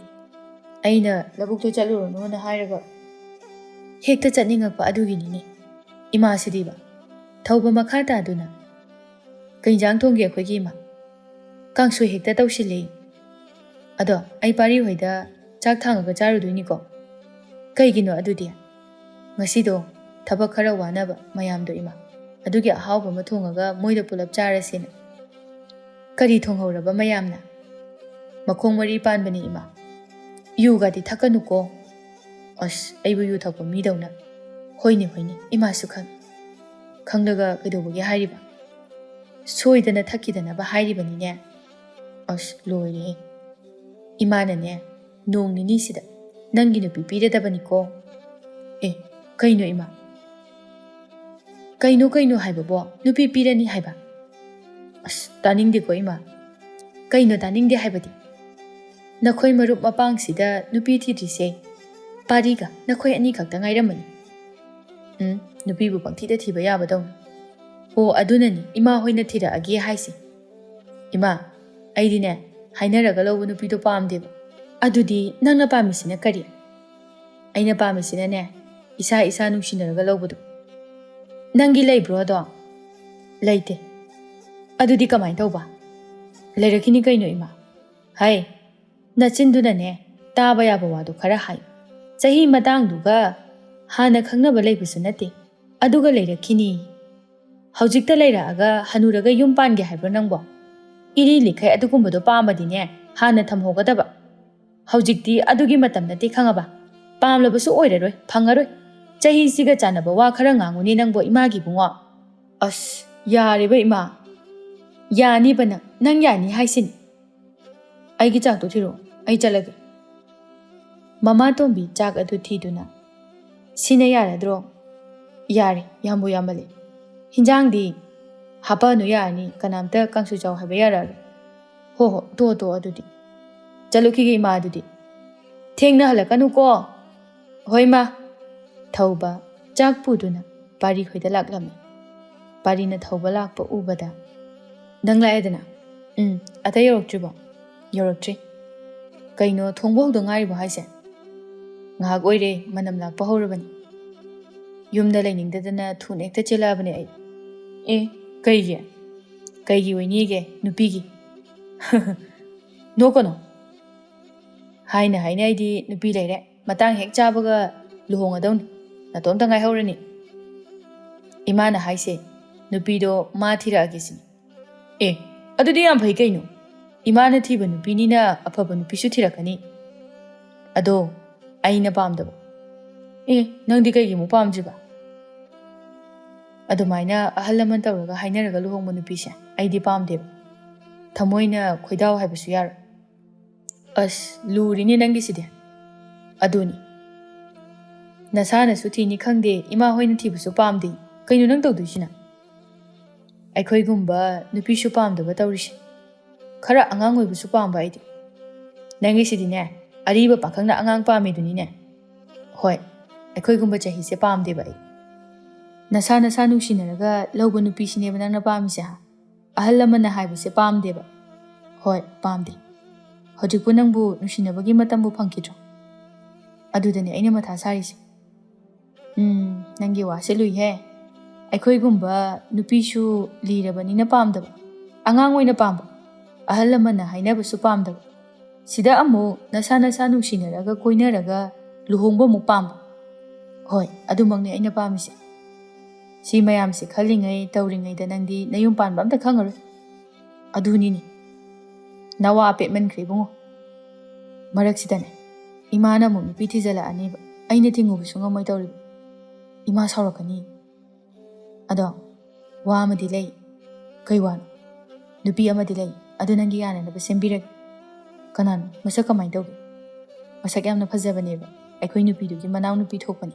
ꯑꯩꯅ ꯂꯧꯕꯨꯛꯇ ꯆꯠꯂꯨꯔꯅꯨꯅ ꯍꯥꯏꯔꯒ ꯍꯦꯛꯇ ꯆꯠꯅꯤꯡꯉꯛꯄ ꯑꯗꯨꯒꯤꯅꯤꯅꯦ꯫ ꯏꯃꯥꯁꯤꯗꯤꯕ"꯫ ꯊꯧꯕ ꯃꯈꯥ ꯇꯥꯗꯨꯅ, "ꯀꯩ ꯏꯟꯖꯥꯡ ꯊꯣꯡꯒꯦ ꯑꯩꯈꯣꯏꯒꯤ ꯏꯃꯥ?" "ꯀꯥꯡꯁꯣꯏ ꯍꯦꯛꯇ ꯇꯧꯁꯤꯜꯂꯦ꯫ ꯑꯗꯣ ꯑꯩ ꯄꯥꯔꯤ ꯍꯣꯏꯗ ꯆꯥꯛ ꯊꯥꯡꯉꯒ ꯆꯥꯔꯨꯗꯣꯏꯅꯤꯀꯣ"꯫ "ꯀꯩꯒꯤꯅꯣ ꯑꯗꯨꯗꯤ?" "ꯉꯁꯤꯗꯣ ꯊꯕꯛ ꯈꯔ ꯋꯥꯅꯕ ꯃꯌꯥꯝꯗꯣ ꯏꯃꯥ, ꯑꯗꯨꯒꯤ ꯑꯍꯥꯎꯕ ꯑꯃ ꯊꯣꯡꯉꯒ ꯃꯣꯏꯗ ꯄꯨꯂꯞ ꯆꯥꯔꯁꯦꯅ"꯫ "ꯀꯔꯤ ꯊꯣꯡꯍꯧꯔꯕ ꯃꯌꯥꯝꯅ?" "ꯃꯈꯣꯡ ꯃꯔꯤ ꯄꯥꯟꯕꯅꯦ ꯏꯃꯥ"꯫ "ꯌꯨꯒꯗꯤ ꯊꯛꯀꯅꯨꯀꯣ"꯫ "ꯑꯁ, ꯑꯩꯕꯨ ꯌꯨ ꯊꯛꯄ ꯃꯤꯗꯧꯅ"꯫ "ꯍꯣꯏꯅꯦ, ꯍꯣꯏꯅꯦ, ꯏꯃꯥꯁꯨ ꯈꯪꯉꯤ"꯫ "ꯈꯪꯂꯒ ꯀꯩꯗꯧꯕꯒꯤ ꯍꯥꯏꯔꯤꯕ?" "ꯁꯣꯏꯗꯅ ꯊꯛꯈꯤꯗꯅꯕ ꯍꯥꯏꯔꯤꯕꯅꯤꯅꯦ"꯫ "ꯑꯁ, ꯂꯣꯏꯔꯦꯍꯦ꯫ ꯏꯃꯥꯅꯅꯦ, ꯅꯣꯡ ꯅꯤꯅꯤꯁꯤꯗ ꯅꯪꯒꯤ ꯅꯨꯄꯤ ꯄꯤꯔꯗꯕꯅꯤꯀꯣ"꯫ "ꯑꯦ, ꯀꯩꯅꯣ ꯏꯃꯥ?" "ꯀꯩꯅꯣ ꯀꯩꯅꯣ ꯍꯥꯏꯕꯕꯣ? ꯅꯨꯄꯤ ꯄꯤꯔꯅꯤ ꯍꯥꯏꯕ"꯫ "ꯑꯁ, ꯇꯥꯅꯤꯡꯗꯦꯀꯣ ꯏꯃꯥ"꯫ "ꯀꯩꯅꯣ ꯇꯥꯅꯤꯡꯗꯦ ꯍꯥꯏꯕꯗꯤ? ꯅꯈꯣꯏ ꯃꯔꯨꯞ ꯃꯄꯥꯡꯁꯤꯗ ꯅꯨꯄꯤ ꯊꯤꯗ꯭ꯔꯤꯁꯦ ꯄꯥꯔꯤꯒ ꯅꯈꯣꯏ ꯑꯅꯤꯈꯛꯇ ꯉꯥꯏꯔꯝꯃꯅꯤ"꯫ "ꯎꯝ, ꯅꯨꯄꯤꯕꯨ ꯄꯪꯊꯤꯗ ꯊꯤꯕ ꯌꯥꯕꯗꯧꯅ"꯫ "ꯑꯣ, ꯑꯗꯨꯅꯅꯤ ꯏꯃꯥ ꯍꯣꯏꯅ ꯊꯤꯔꯛꯑꯒꯦ ꯍꯥꯏꯁꯦ"꯫ "ꯏꯃꯥ, ꯑꯩꯗꯤꯅꯦ, ꯍꯥꯏꯅꯔꯒ ꯂꯧꯕ ꯅꯨꯄꯤꯗꯣ ꯄꯥꯝꯗꯦꯕ"꯫ "ꯑꯗꯨꯗꯤ ꯅꯪꯅ ꯄꯥꯝꯃꯤꯁꯤꯅ ꯀꯔꯤ?" "ꯑꯩꯅ ꯄꯥꯝꯃꯤꯁꯤꯅꯅꯦ, ꯏꯁꯥ ꯏꯁꯥ ꯅꯨꯡꯁꯤꯅꯔꯒ ꯂꯧꯕꯗꯣ"꯫ "ꯅꯪꯒꯤ ꯂꯩꯕ꯭ꯔꯣ ꯑꯗꯣ?" "ꯂꯩꯇꯦ"꯫ "ꯑꯗꯨꯗꯤ ꯀꯃꯥꯏꯅ ꯇꯧꯕ?" "ꯂꯩꯔꯛꯈꯤꯅꯤ ꯀꯩꯅꯣ ꯏꯃꯥ"꯫ "ꯍꯥꯏ, ꯅꯆꯤꯟꯗꯨꯅꯅꯦ, ꯇꯥꯕ ꯌꯥꯕ ꯋꯥꯗꯣ ꯈꯔ ꯍꯥꯏ꯫ ꯆꯍꯤ ꯃꯇꯥꯡꯗꯨꯒ ꯍꯥꯟꯅ ꯈꯪꯅꯕ ꯂꯩꯕꯁꯨ ꯅꯠꯇꯦ, ꯑꯗꯨꯒ ꯂꯩꯔꯛꯈꯤꯅꯤ꯫ ꯍꯧꯖꯤꯛꯇ ꯂꯩꯔꯛꯑꯒ ꯍꯅꯨꯔꯒ ꯌꯨꯝ ꯄꯥꯟꯒꯦ ꯍꯥꯏꯕ꯭ꯔꯣ ꯅꯪꯕꯣ? ꯏꯔꯤ ꯂꯤꯈꯩ ꯑꯗꯨꯒꯨꯝꯕꯗꯣ ꯄꯥꯝꯕꯗꯤꯅꯦ, ꯍꯥꯟꯅ ꯊꯝꯍꯧꯒꯗꯕ꯫ ꯍꯧꯖꯤꯛꯇꯤ ꯑꯗꯨꯒꯤ ꯃꯇꯝ ꯅꯠꯇꯦ, ꯈꯪꯉꯕ? ꯄꯥꯝꯂꯕꯁꯨ ꯑꯣꯏꯔꯔꯣꯏ, ꯐꯪꯉꯔꯣꯏ꯫ ꯆꯍꯤꯁꯤꯒ ꯆꯥꯟꯅꯕ ꯋꯥ ꯈꯔ ꯉꯥꯡꯉꯨꯅꯦ ꯅꯪꯕꯣ, ꯏꯃꯥꯒꯤ ꯏꯕꯨꯡꯉꯣ꯫ ꯑꯁ, ꯌꯥꯔꯦꯕ ꯏꯃꯥ꯫ ꯌꯥꯅꯤꯕ ꯅꯪ, ꯅꯪ ꯌꯥꯅꯤ ꯍꯥꯏꯁꯤꯅꯤ꯫ ꯑꯩꯒꯤ ꯆꯥꯛꯇꯣ ꯊꯤꯔꯛꯑꯣ, ꯑꯩ ꯆꯠꯂꯒꯦ꯫ ꯃꯃꯥ ꯇꯣꯝꯕꯤ ꯆꯥꯛ ꯑꯗꯨ ꯊꯤꯗꯨꯅ, "ꯁꯤꯅ ꯌꯥꯔꯗ꯭ꯔꯣ?" "ꯌꯥꯔꯦ, ꯌꯥꯝꯕꯨ ꯌꯥꯝꯃꯜꯂꯦ꯫ ꯍꯤꯟꯖꯥꯡꯗꯤ ꯍꯥꯞꯄꯛꯑꯅꯨ, ꯌꯥꯔꯅꯤ, ꯀꯅꯥꯝꯇ ꯀꯥꯡꯁꯣꯏ ꯆꯥꯎ ꯍꯥꯏꯕ ꯌꯥꯔꯛꯑꯔꯣꯏ꯫ ꯍꯣ ꯍꯣ, ꯇꯣꯛꯑꯣ ꯇꯣꯛꯑꯣ, ꯑꯗꯨꯗꯤ ꯆꯠꯂꯨꯈꯤꯒꯦ ꯏꯃꯥ, ꯑꯗꯨꯗꯤ ꯊꯦꯡꯅ ꯍꯜꯂꯛꯀꯅꯨꯀꯣ꯫" "ꯍꯣꯏ ꯏꯃꯥ꯫" ꯊꯧꯕ ꯆꯥꯛ ꯄꯨꯗꯨꯅ ꯄꯥꯔꯤ ꯈꯣꯏꯗ ꯂꯥꯛꯂꯝꯃꯤ꯫ ꯄꯥꯔꯤꯅ ꯊꯧꯕ ꯂꯥꯛꯄ ꯎꯕꯗ, "ꯅꯪ ꯂꯥꯛꯑꯦꯗꯅ?" "ꯎꯝ, ꯑꯇꯩ ꯌꯧꯔꯛꯇ꯭ꯔꯤꯕꯣ?" "ꯌꯧꯔꯛꯇ꯭ꯔꯤ꯫ ꯀꯩꯅꯣ, ꯊꯣꯡꯕ ꯍꯧꯗ ꯉꯥꯏꯔꯤꯕꯣ ꯍꯥꯏꯁꯦ?" "ꯉꯥꯏꯍꯥꯛ ꯑꯣꯏꯔꯦ, ꯃꯅꯝ ꯂꯥꯛꯄ ꯍꯧꯔꯕꯅꯤ꯫ ꯌꯨꯝꯗ ꯂꯩꯅꯤꯡꯗꯗꯅ ꯊꯨꯅ ꯍꯦꯛꯇ ꯆꯦꯜꯂꯛꯑꯕꯅꯦ ꯑꯩ꯫" "ꯑꯦ, ꯀꯩꯒꯤ?" "ꯀꯩꯒꯤ ꯑꯣꯏꯅꯤꯒꯦ, ꯅꯨꯄꯤꯒꯤ꯫" "ꯅꯣꯛꯀꯅꯣ꯫ ꯍꯥꯏꯅ ꯍꯥꯏꯅ ꯑꯩꯗꯤ ꯅꯨꯄꯤ ꯂꯩꯔꯦ꯫ ꯃꯇꯥꯡ ꯍꯦꯛ ꯆꯥꯕꯒ ꯂꯨꯍꯣꯡꯉꯗꯧꯅꯤ꯫ ꯅꯇꯣꯝꯇ ꯉꯥꯏꯍꯧꯔꯅꯤ꯫" "ꯏꯃꯥꯅ ꯍꯥꯏꯁꯦ ꯅꯨꯄꯤꯗꯣ ꯃꯥ ꯊꯤꯔꯛꯑꯒꯦ ꯁꯤꯅꯤ꯫" "ꯑꯦ, ꯑꯗꯨꯗꯤ ꯌꯥꯝ ꯐꯩ ꯀꯩꯅꯣ꯫ ꯏꯃꯥꯅ ꯊꯤꯕ ꯅꯨꯄꯤꯅꯤꯅ ꯑꯐꯕ ꯅꯨꯄꯤꯁꯨ ꯊꯤꯔꯛꯀꯅꯤ꯫ ꯑꯗꯣ ꯑꯩꯅ ꯄꯥꯝꯗꯕ꯫" "ꯑꯦ, ꯅꯪꯗꯤ ꯀꯩꯒꯤ ꯑꯃꯨꯛ ꯄꯥꯝꯗ꯭ꯔꯤꯕ?" "ꯑꯗꯨꯃꯥꯏꯅ ꯑꯍꯜ ꯂꯃꯟ ꯇꯧꯔꯒ ꯍꯥꯏꯅꯔꯒ ꯂꯨꯍꯣꯡꯕ ꯅꯨꯄꯤꯁꯦ ꯑꯩꯗꯤ ꯄꯥꯝꯗꯦꯕ꯫ ꯊꯃꯣꯏꯅ ꯈꯣꯏꯗꯥꯎ ꯍꯥꯏꯕꯁꯨ ꯌꯥꯔꯣꯏ꯫" "ꯑꯁ, ꯂꯨꯔꯤꯅꯦ ꯅꯪꯒꯤꯁꯤꯗꯤ꯫" "ꯑꯗꯨꯅꯤ꯫ ꯅꯁꯥꯅꯁꯨ ꯊꯤꯅꯤ ꯈꯪꯗꯦ, ꯏꯃꯥ ꯍꯣꯏꯅ ꯊꯤꯕꯁꯨ ꯄꯥꯝꯗꯦ꯫ ꯀꯩꯅꯣ ꯅꯪ ꯇꯧꯗꯣꯏꯁꯤꯅ?" "ꯑꯩꯈꯣꯏꯒꯨꯝꯕ ꯅꯨꯄꯤꯁꯨ ꯄꯥꯝꯗꯕ ꯇꯧꯔꯤꯁꯦ꯫ ꯈꯔ ꯑꯉꯥꯡ ꯑꯣꯏꯕꯁꯨ ꯄꯥꯝꯕ ꯑꯩꯗꯤ꯫" "ꯅꯪꯒꯤꯁꯤꯗꯤꯅꯦ, ꯑꯔꯤꯕ ꯄꯥꯈꯪꯅ ꯑꯉꯥꯡ ꯄꯥꯝꯃꯤꯗꯨꯅꯤꯅꯦ꯫" "ꯍꯣꯏ, ꯑꯩꯈꯣꯏꯒꯨꯝꯕ ꯆꯍꯤꯁꯦ ꯄꯥꯝꯗꯦꯕ ꯑꯩ꯫" "ꯅꯁꯥ ꯅꯁꯥ ꯅꯨꯡꯁꯤꯅꯔꯒ ꯂꯧꯕ ꯅꯨꯄꯤꯁꯤꯅꯦꯕ ꯅꯪꯅ ꯄꯥꯝꯃꯤꯁꯦ, ꯍꯥ? ꯑꯍꯜ ꯂꯃꯟꯅ ꯍꯥꯏꯕꯁꯦ ꯄꯥꯝꯗꯦꯕ꯫" "ꯍꯣꯏ, ꯄꯥꯝꯗꯦ꯫ ꯍꯧꯖꯤꯛꯄꯨ ꯅꯪꯕꯨ ꯅꯨꯡꯁꯤꯅꯕꯒꯤ ꯃꯇꯝꯕꯨ ꯐꯪꯈꯤꯗ꯭ꯔꯣ? ꯑꯗꯨꯗꯅꯦ ꯑꯩꯅ ꯃꯊꯥ ꯁꯥꯔꯤꯁꯦ꯫" "ꯎꯝ, ꯅꯪꯒꯤ ꯋꯥꯁꯦ ꯂꯨꯏꯍꯦ꯫ ꯑꯩꯈꯣꯏꯒꯨꯝꯕ ꯅꯨꯄꯤꯁꯨ ꯂꯤꯔꯕꯅꯤꯅ ꯄꯥꯝꯗꯕ, ꯑꯉꯥꯡ ꯑꯣꯏꯅ ꯄꯥꯝꯕ, ꯑꯍꯜ ꯂꯃꯟꯅ ꯍꯥꯏꯅꯕꯁꯨ ꯄꯥꯝꯗꯕ꯫ ꯁꯤꯗ ꯑꯃꯨꯛ ꯅꯁꯥ ꯅꯁꯥ ꯅꯨꯡꯁꯤꯅꯔꯒ ꯀꯣꯏꯅꯔꯒ ꯂꯨꯍꯣꯡꯕ ꯑꯃꯨꯛ ꯄꯥꯝꯕ? ꯍꯣꯏ, ꯑꯗꯨꯃꯛꯅꯦ ꯑꯩꯅ ꯄꯥꯝꯃꯤꯁꯦ꯫ ꯁꯤ ꯃꯌꯥꯝꯁꯦ ꯈꯜꯂꯤꯉꯩ ꯇꯧꯔꯤꯉꯩꯗ ꯅꯪꯗꯤ ꯅꯌꯨꯝ ꯄꯥꯟꯕ ꯑꯝꯇ ꯈꯪꯉꯔꯣꯏ꯫ ꯑꯗꯨꯅꯤꯅꯦ, ꯅꯋꯥ ꯄꯦꯠꯃꯟꯈ꯭ꯔꯦ ꯏꯕꯨꯡꯉꯣ꯫ ꯃꯔꯛꯁꯤꯗꯅꯦ, ꯏꯃꯥꯅ ꯑꯃꯨꯛ ꯅꯨꯄꯤ ꯊꯤꯖꯤꯜꯂꯛꯑꯅꯦꯕ꯫ ꯑꯩꯅ ꯊꯤꯡꯉꯨꯕꯁꯨ ꯉꯝꯃꯣꯏ ꯇꯧꯔꯤꯕ꯫ ꯏꯃꯥ ꯁꯥꯎꯔꯛꯀꯅꯤ꯫ ꯑꯗꯣ, ꯋꯥ ꯑꯃꯗꯤ ꯂꯩ꯫ ꯀꯩ ꯋꯥꯅꯣ? ꯅꯨꯄꯤ ꯑꯃꯗꯤ ꯂꯩ, ꯑꯗꯨ ꯅꯪꯒꯤ ꯌꯥꯅꯅꯕ ꯁꯦꯝꯕꯤꯔꯒꯦ꯫ ꯀꯅꯥꯅꯣ? ꯃꯁꯛ ꯀꯃꯥꯏꯅ ꯇꯧꯒꯦ? ꯃꯁꯛ ꯌꯥꯝꯅ ꯐꯖꯕꯅꯦꯕ꯫ ꯑꯩꯈꯣꯏ ꯅꯨꯄꯤꯗꯨꯒꯤ ꯃꯅꯥꯎ ꯅꯨꯄꯤ ꯊꯣꯛꯄꯅꯤ꯫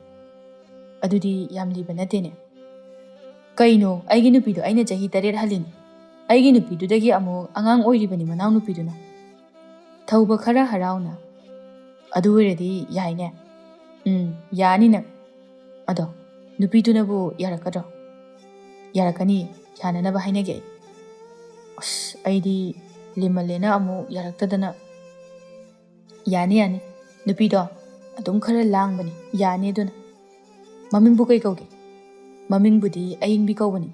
ꯑꯗꯨꯗꯤ ꯌꯥꯝ ꯂꯤꯕ ꯅꯠꯇꯦꯅꯦ꯫ ꯀꯩꯅꯣ, ꯑꯩꯒꯤ ꯅꯨꯄꯤꯗꯣ ꯑꯩꯅ ꯆꯍꯤ ꯇꯔꯦꯠ ꯍꯜꯂꯤꯅꯤ꯫ ꯑꯩꯒꯤ ꯅꯨꯄꯤꯗꯨꯗꯒꯤ ꯑꯃꯨꯛ ꯑꯉꯥꯡ ꯑꯣꯏꯔꯤꯕꯅꯤ ꯃꯅꯥꯎ ꯅꯨꯄꯤꯗꯨꯅ꯫ ꯊꯧꯕ ꯈꯔ ꯍꯔꯥꯎꯅ, "ꯑꯗꯨ ꯑꯣꯏꯔꯗꯤ ꯌꯥꯏꯅꯦ?" "ꯎꯝ, ꯌꯥꯅꯤ ꯅꯪ꯫ ꯑꯗꯣ ꯅꯨꯄꯤꯗꯨꯅꯕꯨ ꯌꯥꯔꯛꯀꯗ꯭ꯔꯣ?" "ꯌꯥꯔꯛꯀꯅꯤ, ꯌꯥꯅꯅꯕ ꯍꯥꯏꯅꯒꯦ ꯑꯩ꯫" "ꯑꯁ, ꯑꯩꯗꯤ ꯂꯤꯃꯜꯂꯦꯅ ꯑꯃꯨꯛ ꯌꯥꯔꯛꯇꯗꯅ꯫" "ꯌꯥꯅꯤ, ꯌꯥꯅꯤ꯫ ꯅꯨꯄꯤꯗꯣ ꯑꯗꯨꯝ ꯈꯔ ꯂꯥꯡꯕꯅꯤ, ꯌꯥꯅꯤ ꯑꯗꯨꯅ꯫ ꯃꯃꯤꯡꯕꯨ ꯀꯩ ꯀꯧꯒꯦ?" "ꯃꯃꯤꯡꯕꯨꯗꯤ ꯑꯌꯤꯡꯕꯤ ꯀꯧꯕꯅꯤ꯫"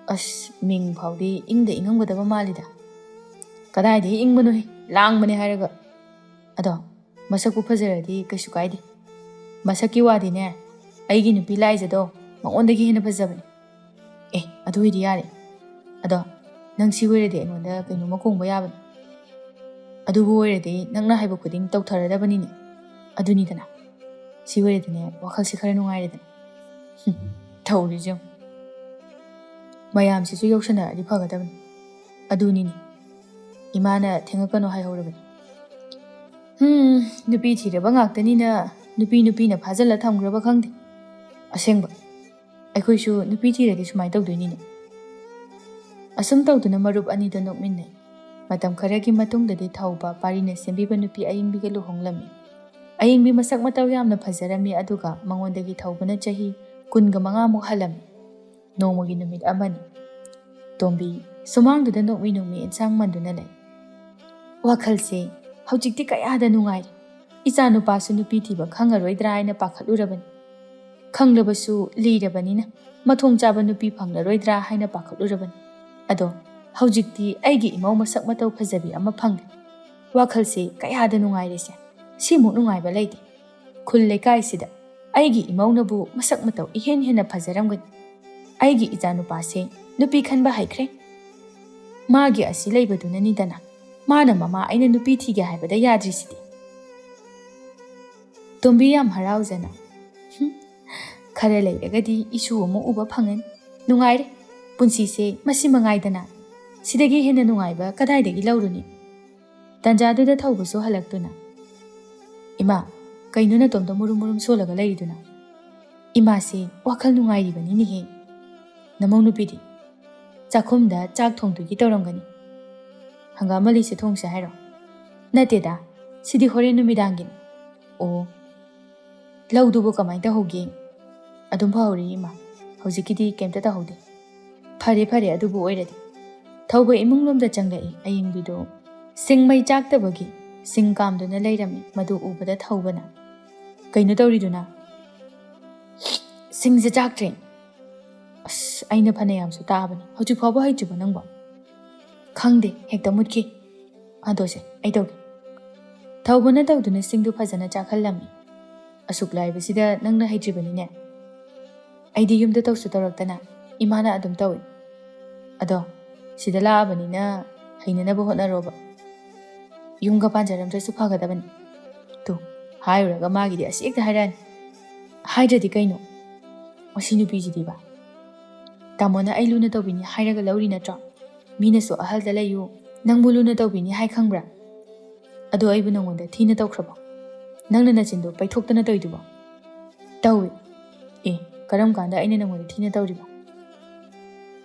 "ꯑꯁ, ꯃꯤꯡ ꯐꯥꯎꯗꯤ ꯏꯪꯗ ꯏꯪꯉꯝꯒꯗꯕ ꯃꯥꯜꯂꯤꯗ꯫" "ꯀꯗꯥꯏꯗꯒꯤ ꯏꯪꯕꯅꯣꯍꯦ, ꯂꯥꯡꯕꯅꯦ ꯍꯥꯏꯔꯒ꯫ ꯑꯗꯣ ꯃꯁꯛꯄꯨ ꯐꯖꯔꯗꯤ ꯀꯩꯁꯨ ꯀꯥꯏꯗꯦ꯫ ꯃꯁꯛꯀꯤ ꯋꯥꯗꯤꯅꯦ, ꯑꯩꯒꯤ ꯅꯨꯄꯤ ꯂꯥꯏꯖꯗꯣ ꯃꯉꯣꯟꯗꯒꯤ ꯍꯦꯟꯅ ꯐꯖꯕꯅꯦ꯫" "ꯑꯦ, ꯑꯗꯨ ꯑꯣꯏꯗꯤ ꯌꯥꯔꯦ꯫ ꯑꯗꯣ ꯅꯪ ꯁꯤ ꯑꯣꯏꯔꯗꯤ ꯑꯩꯉꯣꯟꯗ ꯀꯩꯅꯣꯝꯃ ꯀꯣꯡꯕ ꯌꯥꯕꯅꯤ꯫ ꯑꯗꯨꯕꯨ ꯑꯣꯏꯔꯗꯤ ꯅꯪꯅ ꯍꯥꯏꯕ ꯈꯨꯗꯤꯡ ꯇꯧꯊꯔꯗꯕꯅꯤꯅꯦ꯫ ꯑꯗꯨꯅꯤꯗꯅ꯫ ꯁꯤ ꯑꯣꯏꯔꯗꯤꯅꯦ, ꯋꯥꯈꯜꯁꯦ ꯈꯔ ꯅꯨꯡꯉꯥꯏꯔꯦꯗꯅ꯫" ꯍꯨꯝ, ꯇꯧꯔꯤꯁꯦ ꯌꯦꯡꯉꯨ꯫ ꯃꯌꯥꯝꯁꯤꯁꯨ ꯌꯧꯁꯟꯅꯔꯗꯤ ꯐꯒꯗꯕꯅꯤ꯫ ꯑꯗꯨꯅꯤꯅꯦ, ꯏꯃꯥꯅ ꯊꯦꯡꯉꯛꯀꯅꯣ ꯍꯥꯏꯍꯧꯔꯕꯅꯤ꯫ ꯍꯨꯝ, ꯅꯨꯄꯤ ꯊꯤꯔꯕ ꯉꯥꯛꯇꯅꯤꯅ ꯅꯨꯄꯤ ꯅꯨꯄꯤꯅ ꯐꯥꯖꯤꯜꯂ ꯊꯝꯈ꯭ꯔꯕ ꯈꯪꯗꯦ꯫ ꯑꯁꯦꯡꯕ, ꯑꯩꯈꯣꯏꯁꯨ ꯅꯨꯄꯤ ꯊꯤꯔꯗꯤ ꯁꯨꯃꯥꯏꯅ ꯇꯧꯗꯣꯏꯅꯤꯅꯦ꯫ ꯑꯁꯨꯝ ꯇꯧꯗꯨꯅ ꯃꯔꯨꯞ ꯑꯅꯤꯗꯣ ꯅꯣꯛꯃꯤꯟꯅꯩ꯫ ꯃꯇꯝ ꯈꯔꯒꯤ ꯃꯇꯨꯡꯗꯗꯤ ꯊꯧꯕ ꯄꯥꯔꯤꯅ ꯁꯦꯝꯕꯤꯕ ꯅꯨꯄꯤ ꯑꯌꯤꯡꯕꯤꯒ ꯂꯨꯍꯣꯡꯂꯝꯃꯤ꯫ ꯑꯌꯤꯡꯕꯤ ꯃꯁꯛ ꯃꯇꯧ ꯌꯥꯝꯅ ꯐꯖꯔꯝꯃꯤ, ꯑꯗꯨꯒ ꯃꯉꯣꯟꯗꯒꯤ ꯊꯧꯕꯅ ꯆꯍꯤ ꯀꯨꯟꯒ ꯃꯉꯥꯃꯨꯛ ꯍꯜꯂꯝꯃꯤ꯫ ꯅꯣꯡꯃꯒꯤ ꯅꯨꯃꯤꯠ ꯑꯃꯅꯤ꯫ ꯇꯣꯝꯕꯤ ꯁꯨꯃꯥꯡꯗꯨꯗ ꯅꯣꯛꯃꯤ ꯅꯣꯛꯃꯤ ꯏꯟꯁꯥꯡ ꯃꯟꯗꯨꯅ ꯂꯩ꯫ ꯋꯥꯈꯜꯁꯦ ꯍꯧꯖꯤꯛꯇꯤ ꯀꯌꯥꯗ ꯅꯨꯡꯉꯥꯏꯔꯦ꯫ ꯏꯆꯥ ꯅꯨꯄꯥꯁꯨ ꯅꯨꯄꯤ ꯊꯤꯕ ꯈꯪꯉꯔꯣꯏꯗ꯭ꯔꯥ ꯍꯥꯏꯅ ꯄꯥꯈꯠꯂꯨꯔꯕꯅꯤ꯫ ꯈꯪꯂꯕꯁꯨ ꯂꯤꯔꯕꯅꯤꯅ ꯃꯊꯣꯡ ꯆꯥꯕ ꯅꯨꯄꯤ ꯐꯪꯂꯔꯣꯏꯗ꯭ꯔꯥ ꯍꯥꯏꯅ ꯄꯥꯈꯠꯂꯨꯔꯕꯅꯤ꯫ ꯑꯗꯣ ꯍꯧꯖꯤꯛꯇꯤ ꯑꯩꯒꯤ ꯏꯃꯧ ꯃꯁꯛ ꯃꯇꯧ ꯐꯖꯕꯤ ꯑꯃ ꯐꯪꯂꯦ꯫ ꯋꯥꯈꯜꯁꯦ ꯀꯌꯥꯗ ꯅꯨꯡꯉꯥꯏꯔꯦꯁꯦ꯫ ꯁꯤꯃꯨꯛ ꯅꯨꯡꯉꯥꯏꯕ ꯂꯩꯇꯦ꯫ ꯈꯨꯜ ꯂꯩꯀꯥꯏꯁꯤꯗ ꯑꯩꯒꯤ ꯏꯃꯧꯅꯕꯨ ꯃꯁꯛ ꯃꯇꯧ ꯏꯍꯦꯟ ꯍꯦꯟꯅ ꯐꯖꯔꯝꯒꯅꯤ꯫ ꯑꯩꯒꯤ ꯏꯆꯥꯅꯨꯄꯥꯁꯦ ꯅꯨꯄꯤ ꯈꯟꯕ ꯍꯩꯈ꯭ꯔꯦ꯫ ꯃꯥꯒꯤ ꯑꯁꯤ ꯂꯩꯕꯗꯨꯅꯅꯤꯗꯅ ꯃꯥꯅ ꯃꯃꯥ ꯑꯩꯅ ꯅꯨꯄꯤ ꯊꯤꯒꯦ ꯍꯥꯏꯕꯗ ꯌꯥꯗ꯭ꯔꯤꯁꯤꯗꯤ꯫ ꯇꯣꯝꯕꯤ ꯌꯥꯝ ꯍꯔꯥꯎꯖꯅ, "ꯍꯨꯝ, ꯈꯔ ꯂꯩꯔꯒꯗꯤ ꯏꯁꯨ ꯑꯃꯨꯛ ꯎꯕ ꯐꯪꯉꯅꯤ꯫ ꯅꯨꯡꯉꯥꯏꯔꯦ꯫ ꯄꯨꯟꯁꯤꯁꯦ ꯃꯁꯤ ꯃꯉꯥꯏꯗꯅ꯫ ꯁꯤꯗꯒꯤ ꯍꯦꯟꯅ ꯅꯨꯡꯉꯥꯏꯕ ꯀꯗꯥꯏꯗꯒꯤ ꯂꯧꯔꯨꯅꯤ?" ꯇꯟꯖꯥꯗꯨꯗ ꯊꯧꯕꯁꯨ ꯍꯜꯂꯛꯇꯨꯅ, "ꯏꯃꯥ, ꯀꯩꯅꯣ ꯅꯇꯣꯝꯇ ꯃꯨꯔꯨꯝ ꯃꯨꯔꯨꯝ ꯁꯣꯜꯂꯒ ꯂꯩꯔꯤꯗꯨꯅ? ꯏꯃꯥꯁꯤ ꯋꯥꯈꯜ ꯅꯨꯡꯉꯥꯏꯔꯤꯕꯅꯤꯅꯦꯍꯦ꯫ ꯅꯃꯧ ꯅꯨꯄꯤꯗꯤ? ꯆꯥꯛꯈꯨꯝꯗ ꯆꯥꯛ ꯊꯣꯡꯗꯣꯏꯒꯤ ꯇꯧꯔꯝꯒꯅꯤ꯫ ꯍꯪꯒꯥꯝ ꯃꯂꯤꯁꯦ ꯊꯣꯡꯁꯦ ꯍꯥꯏꯔꯣ?" "ꯅꯠꯇꯦꯗ, ꯁꯤꯗꯤ ꯍꯣꯔꯦꯟ ꯅꯨꯃꯤꯗꯥꯡꯒꯤꯅꯤ꯫" "ꯑꯣ, ꯂꯧꯗꯨꯕꯨ ꯀꯃꯥꯏꯅ ꯇꯧꯍꯧꯒꯦ?" "ꯑꯗꯨꯝ ꯐꯍꯧꯔꯤ ꯏꯃꯥ, ꯍꯧꯖꯤꯛꯀꯤꯗꯤ ꯀꯩꯝꯇ ꯇꯧꯍꯧꯗꯦ꯫" "ꯐꯔꯦ ꯐꯔꯦ, ꯑꯗꯨꯕꯨ ꯑꯣꯏꯔꯗꯤ꯫" ꯊꯧꯕ ꯏꯃꯨꯡ ꯂꯣꯝꯗ ꯆꯪꯂꯛꯏ ꯑꯌꯤꯡꯕꯤꯗꯨ꯫ ꯁꯤꯡ ꯃꯩ ꯆꯥꯛꯇꯕꯒꯤ ꯁꯤꯡ ꯀꯥꯝꯗꯨꯅ ꯂꯩꯔꯝꯃꯤ꯫ ꯃꯗꯨ ꯎꯕꯗ ꯊꯧꯕꯅ, "ꯀꯩꯅꯣ ꯇꯧꯔꯤꯗꯨꯅ?" "ꯁꯤꯡꯁꯦ ꯆꯥꯛꯇ꯭ꯔꯦ꯫" "ꯑꯁ, ꯑꯩꯅ ꯐꯅꯌꯥꯝꯁꯨ ꯇꯥꯛꯑꯕꯅꯤ, ꯍꯧꯖꯤꯛ ꯐꯥꯎꯕ ꯍꯩꯇ꯭ꯔꯤꯕꯣ ꯅꯪꯕꯣ?" "ꯈꯪꯗꯦ, ꯍꯦꯛꯇ ꯃꯨꯠꯈꯤ꯫" "ꯑꯗꯣꯁꯦ, ꯑꯩ ꯇꯧꯒꯦ꯫" ꯊꯧꯕꯅ ꯇꯧꯗꯨꯅ ꯁꯤꯡꯗꯨ ꯐꯖꯅ ꯆꯥꯛꯍꯜꯂꯝꯃꯤ꯫ "ꯑꯁꯨꯛ ꯂꯥꯏꯕꯁꯤꯗ ꯅꯪꯅ ꯍꯩꯇ꯭ꯔꯤꯕꯅꯤꯅꯦ꯫ ꯑꯩꯗꯤ ꯌꯨꯝꯗ ꯇꯧꯁꯨ ꯇꯧꯔꯛꯇꯅ ꯏꯃꯥꯅ ꯑꯗꯨꯝ ꯇꯧꯏ꯫ ꯑꯗꯣ ꯁꯤꯗ ꯂꯥꯛꯑꯕꯅꯤꯅ ꯍꯩꯅꯅꯕ ꯍꯣꯠꯅꯔꯣꯕ꯫ ꯌꯨꯝꯒ ꯄꯥꯟꯖꯔꯝꯗ꯭ꯔꯁꯨ ꯐꯒꯗꯕꯅꯤ꯫" ꯇꯨ, ꯍꯥꯏꯔꯨꯔꯒ ꯃꯥꯒꯤꯗꯤ ꯑꯁꯤ ꯍꯦꯛꯇ ꯍꯥꯏꯔꯛꯑꯅꯤ꯫ "ꯍꯥꯏꯗ꯭ꯔꯗꯤ ꯀꯩꯅꯣ? ꯃꯁꯤ ꯅꯨꯄꯤꯁꯤꯗꯤꯕ꯫ ꯇꯥꯃꯣꯅ ꯑꯩ ꯂꯨꯅ ꯇꯧꯕꯤꯅꯤ ꯍꯥꯏꯔꯒ ꯂꯧꯔꯤ ꯅꯠꯇ꯭ꯔꯣ? ꯃꯤꯅꯁꯨ ꯑꯍꯜꯗ ꯂꯩꯌꯨ, ꯅꯪꯕꯨ ꯂꯨꯅ ꯇꯧꯕꯤꯅꯤ ꯍꯥꯏ ꯈꯪꯕ꯭ꯔꯥ? ꯑꯗꯣ ꯑꯩꯕꯨ ꯅꯪꯉꯣꯟꯗ ꯊꯤꯅ ꯇꯧꯈ꯭ꯔꯕꯣ? ꯅꯪꯅ ꯅꯆꯤꯟꯗꯣ ꯄꯩꯊꯣꯛꯇꯅ ꯇꯧꯏꯗꯨꯕꯣ?" "ꯇꯧꯏ꯫" "ꯑꯦ, ꯀꯔꯝ ꯀꯥꯟꯗ ꯑꯩꯅ ꯅꯪꯉꯣꯟꯗ ꯊꯤꯅ ꯇꯧꯔꯤꯕ?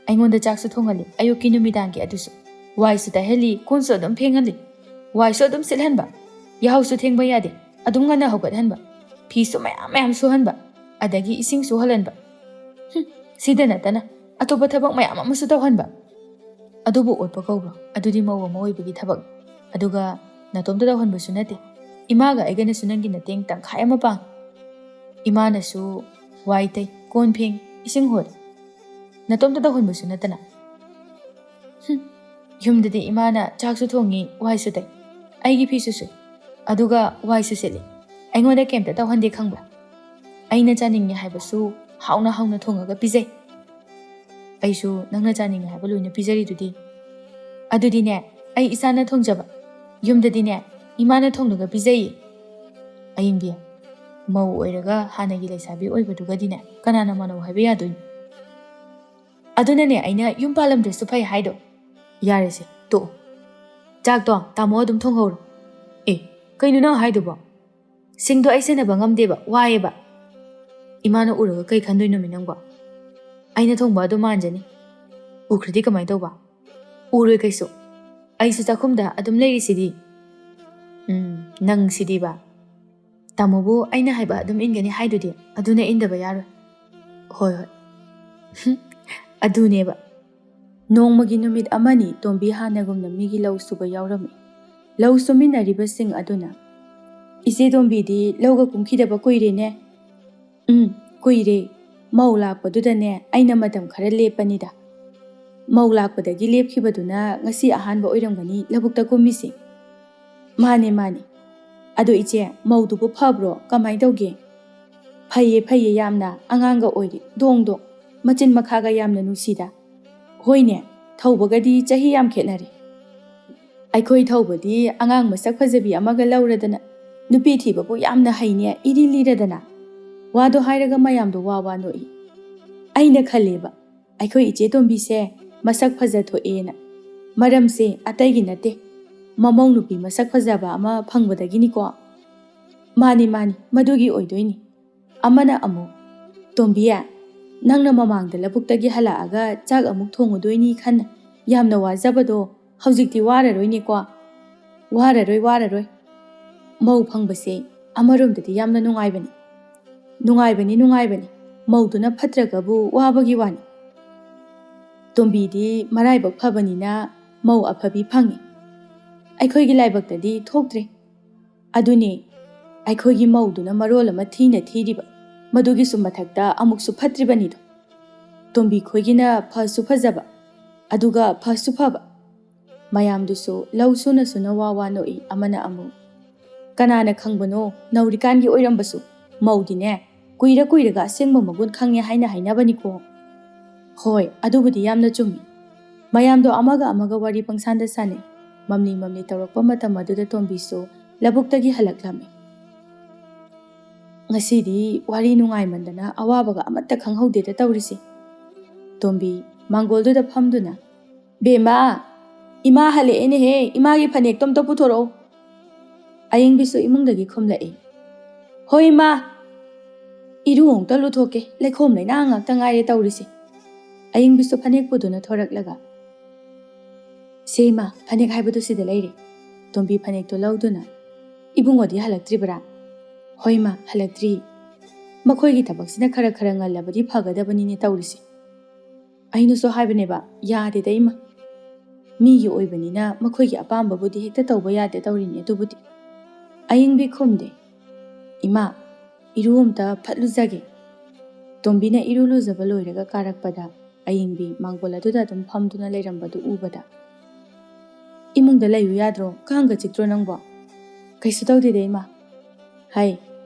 ꯑꯩꯉꯣꯟꯗ ꯆꯥꯛꯁꯨ ꯊꯣꯡꯍꯜꯂꯤ, ꯑꯌꯨꯛꯀꯤ ꯅꯨꯃꯤꯗꯥꯡꯒꯤ ꯑꯗꯨꯁꯨ꯫ ꯋꯥꯏꯁꯨ ꯇꯩꯍꯜꯂꯤ, ꯀꯣꯟꯁꯨ ꯑꯗꯨꯝ ꯐꯦꯡꯍꯜꯂꯤ꯫ ꯋꯥꯏꯁꯨ ꯑꯗꯨꯝ ꯁꯤꯠꯍꯟꯕ꯫ ꯌꯥꯍꯧꯁꯨ ꯊꯦꯡꯕ ꯌꯥꯗꯦ, ꯑꯗꯨꯝ ꯉꯟꯅ ꯍꯧꯒꯠꯍꯟꯕ꯫ ꯐꯤꯁꯨ ꯃꯌꯥꯝ ꯃꯌꯥꯝ ꯁꯨꯍꯟꯕ, ꯑꯗꯒꯤ ꯏꯁꯤꯡꯁꯨ ꯍꯣꯜꯍꯟꯕ꯫ ꯍꯨꯝ, ꯁꯤꯗ ꯅꯠꯇꯅ ꯑꯇꯣꯞꯄ ꯊꯕꯛ ꯃꯌꯥꯝ ꯑꯃꯁꯨ ꯇꯧꯍꯟꯕ꯫ ꯑꯗꯨꯕꯨ ꯑꯣꯠꯄ ꯀꯧꯕ꯭ꯔꯣ? ꯑꯗꯨꯗꯤ ꯃꯧ ꯑꯃ ꯑꯣꯏꯕꯒꯤ ꯊꯕꯛ꯫ ꯑꯗꯨꯒ ꯅꯇꯣꯝꯇ ꯇꯧꯍꯟꯕꯁꯨ ꯅꯠꯇꯦ꯫ ꯏꯃꯥꯒ ꯑꯩꯒꯅꯁꯨ ꯅꯪꯒꯤ ꯃꯇꯦꯡ ꯇꯪꯈꯥꯏ ꯑꯃ ꯄꯥꯡꯉꯤ꯫ ꯏꯃꯥꯅꯁꯨ ꯋꯥꯏ ꯇꯩ, ꯀꯣꯟ ꯐꯦꯡ, ꯏꯁꯤꯡ ꯍꯣꯜꯂꯤ꯫ ꯅꯇꯣꯝꯇ ꯇꯧꯍꯟꯕꯁꯨ ꯅꯠꯇꯅ꯫ ꯍꯨꯝ, ꯌꯨꯝꯗꯗꯤ ꯏꯃꯥꯅ ꯆꯥꯛꯁꯨ ꯊꯣꯡꯉꯤ, ꯋꯥꯏꯁꯨ ꯇꯩ꯫ ꯑꯩꯒꯤ ꯐꯤꯁꯨ ꯁꯨꯏ, ꯑꯗꯨꯒ ꯋꯥꯏꯁꯨ ꯁꯤꯠꯂꯤ꯫ ꯑꯩꯉꯣꯟꯗ ꯀꯩꯝꯇ ꯇꯧꯍꯟꯗꯦ ꯈꯪꯕ꯭ꯔꯥ? ꯑꯩꯅ ꯆꯥꯅꯤꯡꯉꯦ ꯍꯥꯏꯕꯁꯨ ꯍꯥꯎꯅ ꯍꯥꯎꯅ ꯊꯣꯡꯉꯒ ꯄꯤꯖꯩ꯫ ꯑꯩꯁꯨ ꯅꯪꯅ ꯆꯥꯅꯤꯡꯉꯦ ꯍꯥꯏꯕ ꯂꯣꯏꯅ ꯄꯤꯖꯔꯤꯗꯨꯗꯤ꯫ ꯑꯗꯨꯗꯤꯅꯦ, ꯑꯩ ꯏꯁꯥꯅ ꯊꯣꯡꯖꯕ꯫ ꯌꯨꯝꯗꯗꯤꯅꯦ, ꯏꯃꯥꯅ ꯊꯣꯡꯂꯒ ꯄꯤꯖꯩꯌꯦ꯫ ꯑꯌꯤꯡꯕꯤ, ꯃꯧ ꯑꯣꯏꯔꯒ ꯍꯥꯟꯅꯒꯤ ꯂꯩꯁꯥꯕꯤ ꯑꯣꯏꯕꯗꯨꯒꯗꯤꯅꯦ ꯀꯅꯥꯅ ꯃꯥꯟꯅꯧ ꯍꯥꯏꯕ ꯌꯥꯗꯣꯏꯅꯣ? ꯑꯗꯨꯅꯅꯦ ꯑꯩꯅ ꯌꯨꯝ ꯄꯥꯜꯂꯝꯗ꯭ꯔꯁꯨ ꯐꯩ ꯍꯥꯏꯗꯣ꯫ ꯌꯥꯔꯦꯁꯦ, ꯇꯣꯛꯑꯣ꯫ ꯆꯥꯛꯇꯣ ꯇꯥꯃꯣ ꯑꯗꯨꯝ ꯊꯣꯡꯍꯧꯔꯣ꯫ ꯑꯦ, ꯀꯩꯅꯣ ꯅꯪ ꯍꯥꯏꯗꯨꯕꯣ? ꯁꯤꯡꯗꯣ ꯑꯩ ꯁꯦꯟꯅꯕ ꯉꯝꯗꯦꯕ, ꯋꯥꯏꯌꯦꯕ꯫ ꯏꯃꯥꯅ ꯎꯔꯒ ꯀꯩ ꯈꯟꯗꯣꯏꯅꯣꯃꯤ ꯅꯪꯕꯣ? ꯑꯩꯅ ꯊꯣꯡꯕ ꯑꯗꯨꯝ ꯃꯥꯟꯖꯅꯤ꯫ ꯎꯈ꯭ꯔꯗꯤ ꯀꯃꯥꯏ ꯇꯧꯕ? ꯎꯔꯣꯏ ꯀꯩꯁꯨ꯫ ꯑꯩꯁꯨ ꯆꯥꯛꯈꯨꯝꯗ ꯑꯗꯨꯝ ꯂꯩꯔꯤꯁꯤꯗꯤ꯫ ꯎꯝ, ꯅꯪ ꯁꯤꯗꯤꯕ꯫ ꯇꯥꯃꯣꯕꯨ ꯑꯩꯅ ꯍꯥꯏꯕ ꯑꯗꯨꯝ ꯏꯟꯒꯅꯤ ꯍꯥꯏꯗꯨꯗꯤ, ꯑꯗꯨꯅ ꯏꯟꯗꯕ ꯌꯥꯔꯣꯏ꯫ ꯍꯣꯏ, ꯍꯣꯏ꯫ ꯍꯨꯝ, ꯑꯗꯨꯅꯦꯕ꯫ ꯅꯣꯡꯃꯒꯤ ꯅꯨꯃꯤꯠ ꯑꯃꯅꯤ ꯇꯣꯝꯕꯤ ꯍꯥꯟꯅꯒꯨꯝꯅ ꯃꯤꯒꯤ ꯂꯧ ꯁꯨꯕ ꯌꯥꯎꯔꯝꯃꯤ꯫ ꯂꯧ ꯁꯨꯃꯤꯟꯅꯔꯤꯕꯁꯤꯡ ꯑꯗꯨꯅ, "ꯏꯆꯦ ꯇꯣꯝꯕꯤꯗꯤ ꯂꯧꯒ ꯀꯨꯝꯈꯤꯗꯕ ꯀꯨꯏꯔꯦꯅꯦ?" "ꯎꯝ, ꯀꯨꯏꯔꯦ꯫ ꯃꯧ ꯂꯥꯛꯄꯗꯨꯗꯅꯦ ꯑꯩꯅ ꯃꯇꯝ ꯈꯔ ꯂꯦꯞꯄꯅꯤꯗ꯫ ꯃꯧ ꯂꯥꯛꯄꯗꯒꯤ ꯂꯦꯞꯈꯤꯕꯗꯨꯅ ꯉꯁꯤ ꯑꯍꯥꯟꯕ ꯑꯣꯏꯔꯝꯒꯅꯤ ꯂꯧꯕꯨꯛꯇ ꯀꯨꯝꯃꯤꯁꯦ꯫" "ꯃꯥꯅꯦ, ꯃꯥꯅꯦ꯫ ꯑꯗꯣ ꯏꯆꯦ, ꯃꯧꯗꯨꯕꯨ ꯐꯕ꯭ꯔꯣ? ꯀꯃꯥꯏ ꯇꯧꯒꯦ?" "ꯐꯩꯌꯦ, ꯐꯩꯌꯦ ꯌꯥꯝꯅ꯫ ꯑꯉꯥꯡꯒ ꯑꯣꯏꯔꯤ꯫ ꯗꯣꯡ ꯗꯣꯡ꯫ ꯃꯆꯤꯟ ꯃꯈꯥꯒ ꯌꯥꯝꯅ ꯅꯨꯡꯁꯤꯗ꯫" "ꯍꯣꯏꯅꯦ, ꯊꯧꯕꯒꯗꯤ ꯆꯍꯤ ꯌꯥꯝ ꯈꯦꯠꯅꯔꯦ꯫ ꯑꯩꯈꯣꯏ ꯊꯧꯕꯗꯤ ꯑꯉꯥꯡ ꯃꯁꯛ ꯐꯖꯕꯤ ꯑꯃꯒ ꯂꯧꯔꯗꯅ ꯅꯨꯄꯤ ꯊꯤꯕꯕꯨ ꯌꯥꯝꯅ ꯍꯩꯅꯦ, ꯏꯔꯤ ꯂꯤꯔꯗꯅ꯫" ꯋꯥꯗꯣ ꯍꯥꯏꯔꯒ ꯃꯌꯥꯝꯗꯣ ꯋꯥ ꯋꯥ ꯅꯣꯛꯏ꯫ ꯑꯩꯅ ꯈꯜꯂꯦꯕ, ꯑꯩꯈꯣꯏ ꯏꯆꯦ ꯇꯣꯝꯕꯤꯁꯦ ꯃꯁꯛ ꯐꯖ ꯊꯣꯛꯑꯦꯅ꯫ ꯃꯔꯝꯁꯦ ꯑꯇꯩꯒꯤ ꯅꯠꯇꯦ, ꯃꯃꯧ ꯅꯨꯄꯤ ꯃꯁꯛ ꯐꯖꯕ ꯑꯃ ꯐꯪꯕꯗꯒꯤꯅꯤꯀꯣ꯫ ꯃꯥꯅꯤ, ꯃꯥꯅꯤ, ꯃꯗꯨꯒꯤ ꯑꯣꯏꯗꯣꯏꯅꯤ꯫ ꯑꯃꯅ ꯑꯃꯨꯛ, "ꯇꯣꯝꯕꯤ, ꯅꯪꯅ ꯃꯃꯥꯡꯗ ꯂꯧꯕꯨꯛꯇꯒꯤ ꯍꯜꯂꯛꯑꯒ ꯆꯥꯛ ꯑꯃꯨꯛ ꯊꯣꯡꯉꯨꯗꯣꯏꯅꯤ ꯈꯟꯅ ꯌꯥꯝꯅ ꯋꯥꯖꯕꯗꯣ ꯍꯧꯖꯤꯛꯇꯤ ꯋꯥꯔꯔꯣꯏꯅꯦꯀꯣ?" "ꯋꯥꯔꯔꯣꯏ, ꯋꯥꯔꯔꯣꯏ꯫ ꯃꯧ ꯐꯪꯕꯁꯦ ꯑꯃꯔꯣꯝꯗꯗꯤ ꯌꯥꯝꯅ ꯅꯨꯡꯉꯥꯏꯕꯅꯤ꯫" "ꯅꯨꯡꯉꯥꯏꯕꯅꯤ, ꯅꯨꯡꯉꯥꯏꯕꯅꯤ꯫ ꯃꯧꯗꯨꯅ ꯐꯠꯇ꯭ꯔꯒꯕꯨ ꯋꯥꯕꯒꯤ ꯋꯥꯅꯤ꯫ ꯇꯣꯝꯕꯤꯗꯤ ꯃꯔꯥꯏꯕꯛ ꯐꯕꯅꯤꯅ ꯃꯧ ꯑꯐꯕꯤ ꯐꯪꯉꯤ꯫ ꯑꯩꯈꯣꯏꯒꯤ ꯂꯥꯏꯕꯛꯇꯗꯤ ꯊꯣꯛꯇ꯭ꯔꯦ꯫ ꯑꯗꯨꯅꯦ, ꯑꯩꯈꯣꯏꯒꯤ ꯃꯧꯗꯨꯅ ꯃꯔꯣꯜ ꯑꯃ ꯊꯤꯅ ꯊꯤꯔꯤꯕ, ꯃꯗꯨꯒꯤꯁꯨ ꯃꯊꯛꯇ ꯑꯃꯨꯛꯁꯨ ꯐꯠꯇ꯭ꯔꯤꯕꯅꯤꯗꯣ꯫ ꯇꯣꯝꯕꯤ ꯈꯣꯏꯒꯤꯅ ꯐꯁꯨ ꯐꯖꯕ, ꯑꯗꯨꯒ ꯐꯁꯨ ꯐꯕ꯫ ꯃꯌꯥꯝꯗꯨꯁꯨ ꯂꯧ ꯁꯨꯅ ꯁꯨꯅ ꯋꯥ ꯋꯥ ꯅꯣꯛꯏ꯫ ꯑꯃꯅ ꯑꯃꯨꯛ, "ꯀꯅꯥꯅ ꯈꯪꯕꯅꯣ, ꯅꯧꯔꯤꯀꯥꯟꯒꯤ ꯑꯣꯏꯔꯝꯕꯁꯨ꯫ ꯃꯧꯗꯤꯅꯦ, ꯀꯨꯏꯔ ꯀꯨꯏꯔꯒ ꯑꯁꯦꯡꯕ ꯃꯒꯨꯟ ꯈꯪꯉꯦ ꯍꯥꯏꯅ ꯍꯥꯏꯅꯕꯅꯤꯀꯣ꯫" ꯍꯣꯏ, ꯑꯗꯨꯕꯨꯗꯤ ꯌꯥꯝꯅ ꯆꯨꯝꯃꯤ꯫ ꯃꯌꯥꯝꯗꯣ ꯑꯃꯒ ꯑꯃꯒ ꯋꯥꯔꯤ ꯄꯪꯁꯥꯟꯗ ꯁꯥꯟꯅꯩ꯫ ꯃꯝꯂꯤ ꯃꯝꯂꯤ ꯇꯧꯔꯛꯄ ꯃꯇꯝ ꯑꯗꯨꯗ ꯇꯣꯝꯕꯤꯁꯨ ꯂꯧꯕꯨꯛꯇꯒꯤ ꯍꯜꯂꯛꯂꯝꯃꯤ꯫ "ꯉꯁꯤꯗꯤ ꯋꯥꯔꯤ ꯅꯨꯡꯉꯥꯏꯃꯟꯗꯅ ꯑꯋꯥꯕꯒ ꯑꯃꯠꯇ ꯈꯪꯍꯧꯗꯦꯗ ꯇꯧꯔꯤꯁꯦ꯫" ꯇꯣꯝꯕꯤ ꯃꯥꯡꯒꯣꯜꯗꯨꯗ ꯐꯝꯗꯨꯅ, "ꯕꯦꯝꯃ, ꯏꯃꯥ ꯍꯜꯂꯛꯑꯦꯅꯦꯍꯦ, ꯏꯃꯥꯒꯤ ꯐꯅꯦꯛꯇꯣ ꯑꯝꯇ ꯄꯨꯊꯣꯔꯛꯑꯣ꯫" ꯑꯌꯤꯡꯕꯤꯁꯨ ꯏꯃꯨꯡꯗꯒꯤ ꯈꯨꯝꯂꯛꯏ, "ꯍꯣꯏ ꯏꯃꯥ, ꯏꯔꯨ ꯑꯃꯨꯛꯇ ꯂꯨꯊꯣꯛꯀꯦ, ꯂꯩꯈꯣꯝ ꯂꯩꯅꯥꯡ ꯉꯥꯛꯇ ꯉꯥꯏꯔꯦ ꯇꯧꯔꯤꯁꯦ꯫" ꯑꯌꯤꯡꯕꯤꯁꯨ ꯐꯅꯦꯛ ꯄꯨꯗꯨꯅ ꯊꯣꯔꯛꯂꯒ, "ꯁꯦ ꯏꯃꯥ, ꯐꯅꯦꯛ ꯍꯥꯏꯕꯗꯨ ꯁꯤꯗ ꯂꯩꯔꯦ꯫" ꯇꯣꯝꯕꯤ ꯐꯅꯦꯛꯇꯣ ꯂꯧꯗꯨꯅ, "ꯏꯕꯨꯡꯉꯣꯗꯤ ꯍꯜꯂꯛꯇ꯭ꯔꯤꯕꯔꯥ?" "ꯍꯣꯏ ꯏꯃꯥ, ꯍꯜꯂꯛꯇ꯭ꯔꯤ꯫ ꯃꯈꯣꯏꯒꯤ ꯊꯕꯛꯁꯤꯅ ꯈꯔ ꯈꯔ ꯉꯜꯂꯕꯗꯤ ꯐꯒꯗꯕꯅꯤꯅꯦ ꯇꯧꯔꯤꯁꯦ꯫ ꯑꯩꯅꯁꯨ ꯍꯥꯏꯕꯅꯦꯕ, ꯌꯥꯗꯦꯗ ꯏꯃꯥ꯫ ꯃꯤꯒꯤ ꯑꯣꯏꯕꯅꯤꯅ ꯃꯈꯣꯏꯒꯤ ꯑꯄꯥꯝꯕꯕꯨꯗꯤ ꯍꯦꯛꯇ ꯇꯧꯕ ꯌꯥꯗꯦ ꯇꯧꯔꯤꯅꯦ ꯑꯗꯨꯕꯨꯗꯤ꯫" ꯑꯌꯤꯡꯕꯤ ꯈꯨꯝꯗꯦ꯫ "ꯏꯃꯥ, ꯏꯔꯨ ꯑꯝꯇ ꯐꯠ ꯂꯨꯖꯒꯦ꯫" ꯇꯣꯝꯕꯤꯅ ꯏꯔꯨ ꯂꯨꯖꯕ ꯂꯣꯏꯔꯒ ꯀꯥꯔꯛꯄꯗ ꯑꯌꯤꯡꯕꯤ ꯃꯥꯡꯒꯣꯜ ꯑꯗꯨꯗ ꯑꯗꯨꯝ ꯐꯝꯗꯨꯅ ꯂꯩꯔꯝꯕꯗꯨ ꯎꯕꯗ, "ꯏꯃꯨꯡꯗ ꯂꯩꯌꯨ ꯌꯥꯗ꯭ꯔꯣ? ꯀꯥꯡꯒ ꯆꯤꯛꯇ꯭ꯔꯣ ꯅꯪꯕꯣ?" "ꯀꯩꯁꯨ ꯇꯧꯗꯦꯗ ꯏꯃꯥ꯫ ꯍꯥꯏ,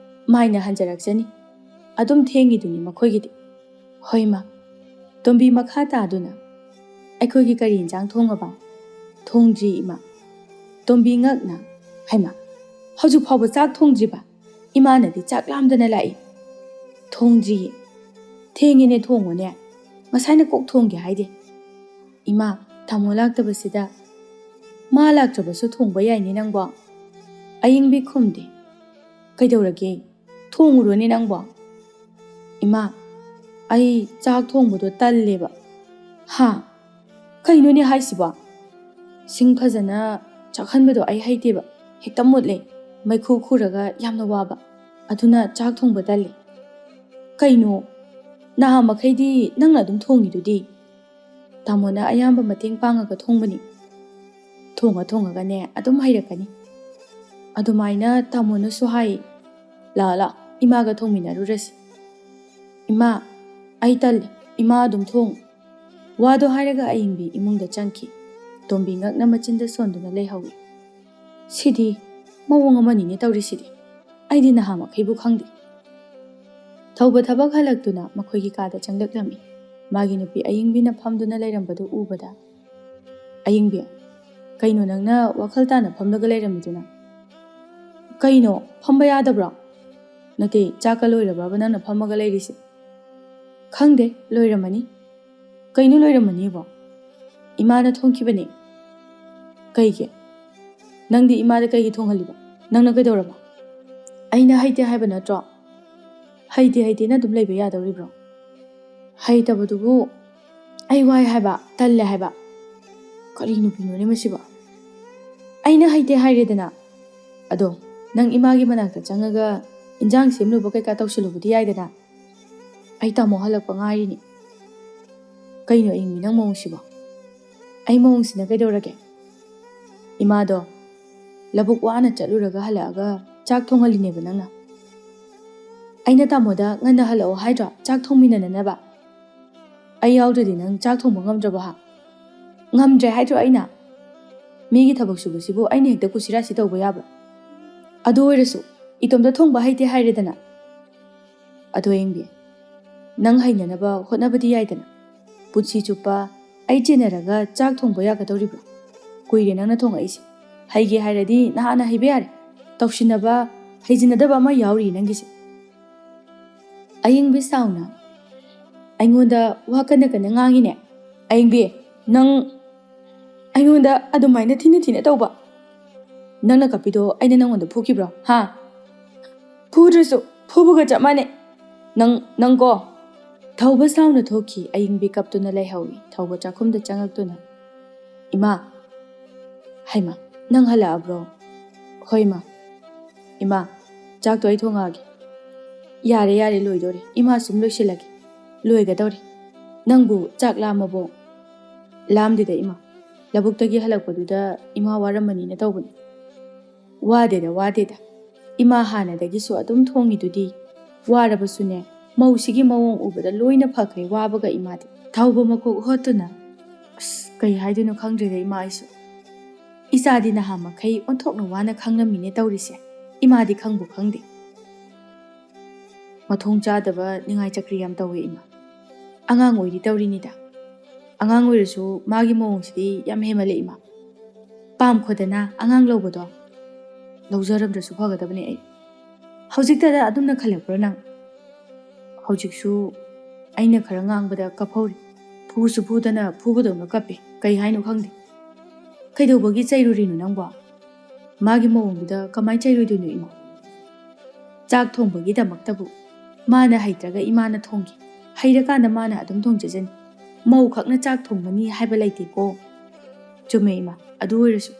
ꯃꯥꯏꯅ ꯍꯟꯖꯔꯛꯆꯅꯤ꯫ ꯑꯗꯨꯝ ꯊꯦꯡꯉꯤꯗꯨꯅꯤ ꯃꯈꯣꯏꯒꯤꯗꯤ꯫" "ꯍꯣꯏ ꯏꯃꯥ꯫" ꯇꯣꯝꯕꯤ ꯃꯈꯥ ꯇꯥꯗꯨꯅ, "ꯑꯩꯈꯣꯏꯒꯤ ꯀꯔꯤ ꯏꯟꯖꯥꯡ ꯊꯣꯡꯉꯕ?" "ꯊꯣꯡꯗ꯭ꯔꯤ ꯏꯃꯥ꯫" ꯇꯣꯝꯕꯤ ꯉꯛꯅ, "ꯍꯩꯃꯥ, ꯍꯧꯖꯤꯛ ꯐꯥꯎꯕ ꯆꯥꯛ ꯊꯣꯡꯗ꯭ꯔꯤꯕ? ꯏꯃꯥꯅꯗꯤ ꯆꯥꯛ ꯂꯥꯝꯗꯅ ꯂꯥꯛꯏ꯫" "ꯊꯣꯡꯗ꯭ꯔꯤꯌꯦ꯫" "ꯊꯦꯡꯉꯦꯅꯦ, ꯊꯣꯡꯉꯣꯅꯦ꯫ ꯉꯁꯥꯏꯅ ꯀꯣꯛ ꯊꯣꯡꯒꯦ ꯍꯥꯏꯗꯦ꯫" "ꯏꯃꯥ, ꯇꯥꯃꯣ ꯂꯥꯛꯇꯕꯁꯤꯗ꯫" "ꯃꯥ ꯂꯥꯛꯇ꯭ꯔꯕꯁꯨ ꯊꯣꯡꯕ ꯌꯥꯏꯅꯦ ꯅꯪꯕꯣ꯫" ꯑꯌꯤꯡꯕꯤ ꯈꯨꯝꯗꯦ꯫ "ꯀꯩꯗꯧꯔꯒꯦ? ꯊꯣꯡꯉꯨꯔꯣꯅꯦ ꯅꯪꯕꯣ꯫" "ꯏꯃꯥ, ꯑꯩ ꯆꯥꯛ ꯊꯣꯡꯕꯗꯣ ꯇꯜꯂꯦꯕ꯫" "ꯍꯥ? ꯀꯩꯅꯣꯅꯦ ꯍꯥꯏꯁꯤꯕꯣ? ꯁꯤꯡ ꯐꯖꯅ ꯆꯥꯛꯍꯟꯕꯗꯣ ꯑꯩ ꯍꯩꯇꯦꯕ꯫ ꯍꯦꯛꯇ ꯃꯨꯠꯂꯦ꯫ ꯃꯩꯈꯨ ꯈꯨꯔꯒ ꯌꯥꯝꯅ ꯋꯥꯕ꯫ ꯑꯗꯨꯅ ꯆꯥꯛ ꯊꯣꯡꯕ ꯇꯜꯂꯦ꯫" "ꯀꯩꯅꯣ? ꯅꯍꯥ ꯃꯈꯩꯗꯤ ꯅꯪꯅ ꯑꯗꯨꯝ ꯊꯣꯡꯉꯤꯗꯨꯗꯤ?" "ꯇꯥꯃꯣꯅ ꯑꯌꯥꯝꯕ ꯃꯇꯦꯡ ꯄꯥꯡꯉꯒ ꯊꯣꯡꯕꯅꯤ꯫" "ꯊꯣꯡꯉ ꯊꯣꯡꯉꯒꯅꯦ ꯑꯗꯨꯝ ꯍꯩꯔꯛꯀꯅꯤ꯫" ꯑꯗꯨꯃꯥꯏꯅ ꯇꯥꯃꯣꯅꯁꯨ ꯍꯥꯏ꯫ "ꯂꯥꯛꯑꯣ ꯂꯥꯛꯑꯣ, ꯏꯃꯥꯒ ꯊꯣꯡꯃꯤꯟꯅꯔꯨꯔꯁꯤ꯫" "ꯏꯃꯥ, ꯑꯩ ꯇꯜꯂꯤ꯫ ꯏꯃꯥ ꯑꯗꯨꯝ ꯊꯣꯡꯉꯨ꯫" ꯋꯥꯗꯣ ꯍꯥꯏꯔꯒ ꯑꯌꯤꯡꯕꯤ ꯏꯃꯨꯡꯗ ꯆꯪꯈꯤ꯫ ꯇꯣꯝꯕꯤ ꯉꯛꯅ ꯃꯆꯤꯟꯗ ꯁꯣꯟꯗꯨꯅ ꯂꯩꯍꯧꯏ꯫ "ꯁꯤꯗꯤ ꯃꯑꯣꯡ ꯑꯃꯅꯤꯅꯦ ꯇꯧꯔꯤꯁꯤꯗꯤ꯫ ꯑꯩꯗꯤ ꯅꯍꯥꯃꯈꯩꯕꯨ ꯈꯪꯗꯦ꯫" ꯊꯧꯕ ꯊꯕꯛ ꯍꯜꯂꯛꯇꯨꯅ ꯃꯈꯣꯏꯒꯤ ꯀꯥꯗ ꯆꯪꯂꯛꯂꯝꯃꯤ꯫ ꯃꯥꯒꯤ ꯅꯨꯄꯤ ꯑꯌꯤꯡꯕꯤꯅ ꯐꯝꯗꯨꯅ ꯂꯩꯔꯝꯕꯗꯨ ꯎꯕꯗ, "ꯑꯌꯤꯡꯕꯤ, ꯀꯩꯅꯣ ꯅꯪꯅ ꯋꯥꯈꯜ ꯇꯥꯅ ꯐꯝꯂꯒ ꯂꯩꯔꯝꯃꯤꯗꯨꯅ? ꯀꯩꯅꯣ, ꯐꯝꯕ ꯌꯥꯗꯕ꯭ꯔꯣ? ꯅꯠꯇꯦ, ꯆꯥꯛꯀ ꯂꯣꯏꯔꯕ꯭ꯔꯕ ꯅꯪꯅ ꯐꯝꯃꯒ ꯂꯩꯔꯤꯁꯦ?" "ꯈꯪꯗꯦ, ꯂꯣꯏꯔꯝꯃꯅꯤ꯫" "ꯀꯩꯅꯣ ꯂꯣꯏꯔꯝꯃꯅꯤꯕꯣ? ꯏꯃꯥꯅ ꯊꯣꯡꯈꯤꯕꯅꯦ꯫" "ꯀꯩꯒꯤ? ꯅꯪꯗꯤ ꯏꯃꯥꯗ ꯀꯩꯒꯤ ꯊꯣꯡꯍꯜꯂꯤꯕ? ꯅꯪꯅ ꯀꯩꯗꯧꯔꯕ?" "ꯑꯩꯅ ꯍꯩꯇꯦ ꯍꯥꯏꯕ ꯅꯠꯇ꯭ꯔꯣ? ꯍꯩꯇꯦ ꯍꯩꯇꯦꯅ ꯑꯗꯨꯝ ꯂꯩꯕ ꯌꯥꯗꯧꯔꯤꯕ꯭ꯔꯣ? ꯍꯩꯇꯕꯗꯨꯕꯨ ꯑꯩ ꯋꯥꯏ ꯍꯥꯏꯕ, ꯇꯜꯂꯦ ꯍꯥꯏꯕ꯫ ꯀꯔꯤ ꯅꯨꯄꯤꯅꯣꯅꯦ ꯃꯁꯤꯕꯣ? ꯑꯩꯅ ꯍꯩꯇꯦ ꯍꯥꯏꯔꯦꯗꯅ꯫ ꯑꯗꯣ ꯅꯪ ꯏꯃꯥꯒꯤ ꯃꯅꯥꯛꯇ ꯆꯪꯉꯒ ꯏꯟꯖꯥꯡ ꯁꯦꯝꯂꯨꯕ ꯀꯩꯀꯥ ꯇꯧꯁꯤꯜꯂꯨꯕꯗꯤ ꯌꯥꯏꯗꯅ꯫ ꯑꯩ ꯇꯥꯃꯣ ꯍꯜꯂꯛꯄ ꯉꯥꯏꯔꯤꯅꯦ꯫" "ꯀꯩꯅꯣ ꯑꯌꯤꯡꯕꯤ, ꯅꯪ ꯃꯑꯣꯡꯁꯤꯕꯣ?" "ꯑꯩ ꯃꯑꯣꯡꯁꯤꯅ ꯀꯩꯗꯧꯔꯒꯦ? ꯏꯃꯥꯗꯣ ꯂꯧꯕꯨꯛ ꯋꯥꯅ ꯆꯠꯂꯨꯔꯒ ꯍꯜꯂꯛꯑꯒ ꯆꯥꯛ ꯊꯣꯡꯍꯜꯂꯤꯅꯦꯕ ꯅꯪꯅ꯫ ꯑꯩꯅ ꯇꯥꯃꯣꯗ ꯉꯟꯅ ꯍꯜꯂꯛꯑꯣ ꯍꯥꯏꯗ꯭ꯔꯣ, ꯆꯥꯛ ꯊꯣꯡꯃꯤꯟꯅꯅꯅꯕ? ꯑꯩ ꯌꯥꯎꯗ꯭ꯔꯗꯤ ꯅꯪ ꯆꯥꯛ ꯊꯣꯡꯕ ꯉꯝꯗ꯭ꯔꯕꯣ ꯍꯥ? ꯉꯝꯗ꯭ꯔꯦ ꯍꯥꯏꯗ꯭ꯔꯣ ꯑꯩꯅ? ꯃꯤꯒꯤ ꯊꯕꯛ ꯁꯨꯕꯁꯤꯕꯨ ꯑꯩꯅ ꯍꯦꯛꯇ ꯀꯨꯁꯤꯔꯥꯁꯤ ꯇꯧꯕ ꯌꯥꯕ꯭ꯔꯣ? ꯑꯗꯨ ꯑꯣꯏꯔꯁꯨ ꯏꯇꯣꯝꯇ ꯊꯣꯡꯕ ꯍꯩꯇꯦ ꯍꯥꯏꯔꯦꯗꯅ꯫ ꯑꯗꯣ ꯑꯌꯤꯡꯕꯤ, ꯅꯪ ꯍꯩꯅꯅꯕ ꯍꯣꯠꯅꯕꯗꯤ ꯌꯥꯏꯗꯅ꯫ ꯄꯨꯟꯁꯤ ꯆꯨꯞꯄ ꯑꯩ ꯆꯦꯟꯅꯔꯒ ꯆꯥꯛ ꯊꯣꯡꯕ ꯌꯥꯒꯗꯧꯔꯤꯕ꯭ꯔꯣ? ꯀꯨꯏꯔꯦ ꯅꯪꯅ ꯊꯣꯡꯉꯛꯏꯁꯦ꯫ ꯍꯩꯒꯦ ꯍꯥꯏꯔꯗꯤ ꯅꯍꯥꯟꯅ ꯍꯩꯕ ꯌꯥꯔꯦ꯫ ꯇꯧꯁꯤꯟꯅꯕ, ꯍꯩꯖꯤꯟꯅꯗꯕ ꯑꯃ ꯌꯥꯎꯔꯤ ꯅꯪꯒꯤꯁꯦ꯫" ꯑꯌꯤꯡꯕꯤ ꯁꯥꯎꯅ, "ꯑꯩꯉꯣꯟꯗ ꯋꯥ ꯀꯟꯅ ꯀꯟꯅ ꯉꯥꯡꯉꯤꯅꯦ꯫ ꯑꯌꯤꯡꯕꯤ, ꯅꯪ ꯑꯩꯉꯣꯟꯗ ꯑꯗꯨꯃꯥꯏꯅ ꯊꯤꯅ ꯊꯤꯅ ꯇꯧꯕ? ꯅꯪꯅ ꯀꯞꯄꯤꯗꯣ ꯑꯩꯅ ꯅꯪꯉꯣꯟꯗ ꯐꯨꯈꯤꯕ꯭ꯔꯣ? ꯍꯥ? ꯐꯨꯗ꯭ꯔꯁꯨ ꯐꯨꯕꯒ ꯆꯞ ꯃꯥꯟꯅꯩ꯫ ꯅꯪ, ꯅꯪꯀꯣ꯫" ꯊꯧꯕ ꯁꯥꯎꯅ ꯊꯣꯛꯈꯤ꯫ ꯑꯌꯤꯡꯕꯤ ꯀꯞꯇꯨꯅ ꯂꯩꯍꯧꯏ꯫ ꯊꯧꯕ ꯆꯥꯛꯈꯨꯝꯗ ꯆꯪꯉꯛꯇꯨꯅ, "ꯏꯃꯥ꯫" "ꯍꯩꯃꯥ, ꯅꯪ ꯍꯜꯂꯛꯑꯕ꯭ꯔꯣ?" "ꯍꯣꯏ, ꯏꯃꯥ꯫" "ꯏꯃꯥ, ꯆꯥꯛꯇꯣ ꯑꯩ ꯊꯣꯡꯉꯛꯑꯒꯦ꯫" "ꯌꯥꯔꯦ, ꯌꯥꯔꯦ, ꯂꯣꯏꯗꯣꯔꯦ꯫ ꯏꯃꯥ ꯁꯨꯝ ꯂꯣꯏꯁꯤꯜꯂꯒꯦ꯫ ꯂꯣꯏꯒꯗꯧꯔꯦ꯫ ꯅꯪꯕꯨ ꯆꯥꯛ ꯂꯥꯝꯃꯕꯣ?" "ꯂꯥꯝꯗꯦꯗ, ꯏꯃꯥ꯫ ꯂꯧꯕꯨꯛꯇꯒꯤ ꯍꯜꯂꯛꯄꯗꯨꯗ ꯏꯃꯥ ꯋꯥꯔꯝꯃꯅꯤꯅ ꯇꯧꯕꯅꯤ꯫" "ꯋꯥꯗꯦꯗ, ꯋꯥꯗꯦꯗ꯫ ꯏꯃꯥ ꯍꯥꯟꯅꯗꯒꯤꯁꯨ ꯑꯗꯨꯝ ꯊꯣꯡꯉꯤꯗꯨꯗꯤ꯫ ꯋꯥꯔꯕꯁꯨꯅꯦ, ꯃꯧꯁꯤꯒꯤ ꯃꯑꯣꯡ ꯎꯕꯗ ꯂꯣꯏꯅ ꯐꯈ꯭ꯔꯦ, ꯋꯥꯕꯒ ꯏꯃꯥꯗꯤ꯫" ꯊꯧꯕ ꯃꯀꯣꯛ ꯍꯣꯠꯇꯨꯅ, "ꯑꯁ, ꯀꯩ ꯍꯥꯏꯗꯣꯏꯅꯣ ꯈꯪꯗ꯭ꯔꯦꯗ ꯏꯃꯥ ꯑꯩꯁꯨ꯫ ꯏꯆꯥꯗꯤ ꯅꯍꯥ ꯃꯈꯩ ꯑꯣꯟꯊꯣꯛꯅ ꯋꯥꯅ ꯈꯪꯂꯝꯃꯤꯅꯦ ꯇꯧꯔꯤꯁꯦ꯫ ꯏꯃꯥꯗꯤ ꯈꯪꯕꯨ ꯈꯪꯗꯦ꯫ ꯃꯊꯣꯡ ꯆꯥꯗꯕ ꯅꯤꯡꯉꯥꯏ ꯆꯀ꯭ꯔꯤ ꯌꯥꯝ ꯇꯧꯋꯦ ꯏꯃꯥ꯫ ꯑꯉꯥꯡ ꯑꯣꯏꯔꯤ ꯇꯧꯔꯤꯅꯤꯗ꯫ ꯑꯉꯥꯡ ꯑꯣꯏꯔꯁꯨ ꯃꯥꯒꯤ ꯃꯑꯣꯡꯁꯤꯗꯤ ꯌꯥꯝ ꯍꯦꯟꯃꯜꯂꯦ ꯏꯃꯥ꯫ ꯄꯥꯝꯈꯣꯗꯅ ꯑꯉꯥꯡ ꯂꯧꯕꯗꯣ꯫ ꯂꯧꯖꯔꯝꯗ꯭ꯔꯁꯨ ꯐꯒꯗꯕꯅꯦ ꯑꯩ꯫ ꯍꯧꯖꯤꯛꯇꯗ ꯑꯗꯨꯝꯅ ꯈꯜꯂꯛꯄ꯭ꯔꯣ ꯅꯪ? ꯍꯧꯖꯤꯛꯁꯨ ꯑꯩꯅ ꯈꯔ ꯉꯥꯡꯕꯗ ꯀꯞꯍꯧꯔꯤ꯫ ꯐꯨꯁꯨ ꯐꯨꯗꯅ ꯐꯨꯕꯗꯧꯅ ꯀꯞꯄꯤ꯫ ꯀꯩ ꯍꯥꯏꯅꯣ ꯈꯪꯗꯦ꯫ ꯀꯩꯗꯧꯕꯒꯤ ꯆꯩꯔꯨꯔꯤꯅꯣ ꯅꯪꯕꯣ? ꯃꯥꯒꯤ ꯃꯑꯣꯡꯗꯨꯗ ꯀꯃꯥꯏ ꯆꯩꯔꯣꯏꯗꯣꯏꯅꯣ ꯏꯃꯥ? ꯆꯥꯛ ꯊꯣꯡꯕꯒꯤꯗꯃꯛꯇꯕꯨ ꯃꯥꯅ ꯍꯩꯇ꯭ꯔꯒ ꯏꯃꯥꯅ ꯊꯣꯡꯒꯦ꯫ ꯍꯩꯔꯀꯥꯟꯗ ꯃꯥꯅ ꯑꯗꯨꯝ ꯊꯣꯡꯖꯖꯅꯤ꯫ ꯃꯧ ꯈꯛꯅ ꯆꯥꯛ ꯊꯣꯡꯒꯅꯤ ꯍꯥꯏꯕ ꯂꯩꯇꯦꯀꯣ꯫ ꯆꯨꯝꯃꯦ ꯏꯃꯥ, ꯑꯗꯨ ꯑꯣꯏꯔꯁꯨ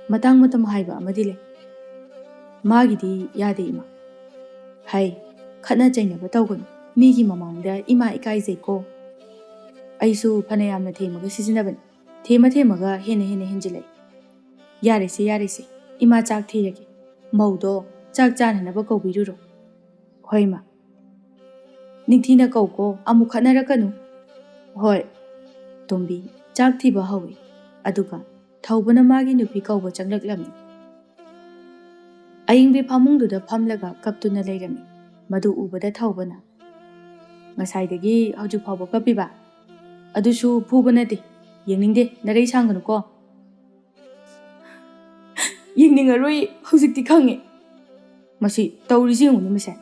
ꯃꯇꯥꯡ ꯃꯇꯝ ꯍꯥꯏꯕ ꯑꯃꯗꯤ ꯂꯩ꯫ ꯃꯥꯒꯤꯗꯤ ꯌꯥꯗꯦ ꯏꯃꯥ꯫ ꯍꯩ, ꯈꯠꯅ ꯆꯩꯅꯕ ꯇꯧꯒꯅꯨ꯫ ꯃꯤꯒꯤ ꯃꯃꯥꯡꯗ ꯏꯃꯥ ꯏꯀꯥꯏꯖꯩꯀꯣ꯫ ꯑꯩꯁꯨ ꯐꯅꯌꯥꯝꯅ ꯊꯦꯝꯃꯒ ꯁꯤꯖꯤꯟꯅꯕꯅꯤ꯫ ꯊꯦꯝꯃ ꯊꯦꯝꯃꯒ ꯍꯦꯟꯅ ꯍꯦꯟꯅ ꯍꯦꯟꯖꯤꯜꯂꯛꯏ꯫ ꯌꯥꯔꯦꯁꯦ, ꯌꯥꯔꯦꯁꯦ, ꯏꯃꯥ ꯆꯥꯛ ꯊꯤꯔꯒꯦ꯫ ꯃꯧꯗꯣ ꯆꯥꯛ ꯆꯥꯅꯅꯕ ꯀꯧꯕꯤꯔꯨꯔꯣ꯫ ꯍꯣꯏ ꯏꯃꯥ꯫ ꯅꯤꯡꯊꯤꯅ ꯀꯧꯀꯣ, ꯑꯃꯨꯛ ꯈꯠꯅꯔꯛꯀꯅꯨ꯫ ꯍꯣꯏ꯫ ꯇꯣꯝꯕꯤ ꯆꯥꯛ ꯊꯤꯕ ꯍꯧꯏ꯫ ꯑꯗꯨꯒ ꯊꯧꯕꯅ ꯃꯥꯒꯤ ꯅꯨꯄꯤ ꯀꯧꯕ ꯆꯪꯂꯛꯂꯝꯃꯤ꯫ ꯑꯌꯤꯡꯕꯤ ꯐꯃꯨꯡꯗꯨꯗ ꯐꯝꯂꯒ ꯀꯞꯇꯨꯅ ꯂꯩꯔꯝꯃꯤ꯫ ꯃꯗꯨ ꯎꯕꯗ ꯊꯧꯕꯅ, "ꯉꯁꯥꯏꯗꯒꯤ ꯍꯧꯖꯤꯛ ꯐꯥꯎꯕ ꯀꯞꯄꯤꯕ? ꯑꯗꯨꯁꯨ ꯐꯨꯕ ꯅꯠꯇꯦ, ꯌꯦꯡꯅꯤꯡꯗꯦ, ꯅꯔꯩ ꯁꯥꯡꯒꯅꯨꯀꯣ꯫" "ꯌꯦꯡꯅꯤꯡꯉꯔꯣꯏ, ꯍꯧꯖꯤꯛꯇꯤ ꯈꯪꯉꯦ꯫" "ꯃꯁꯤ ꯇꯧꯔꯤꯁꯤ ꯌꯦꯡꯉꯨꯅꯦ ꯃꯁꯦ꯫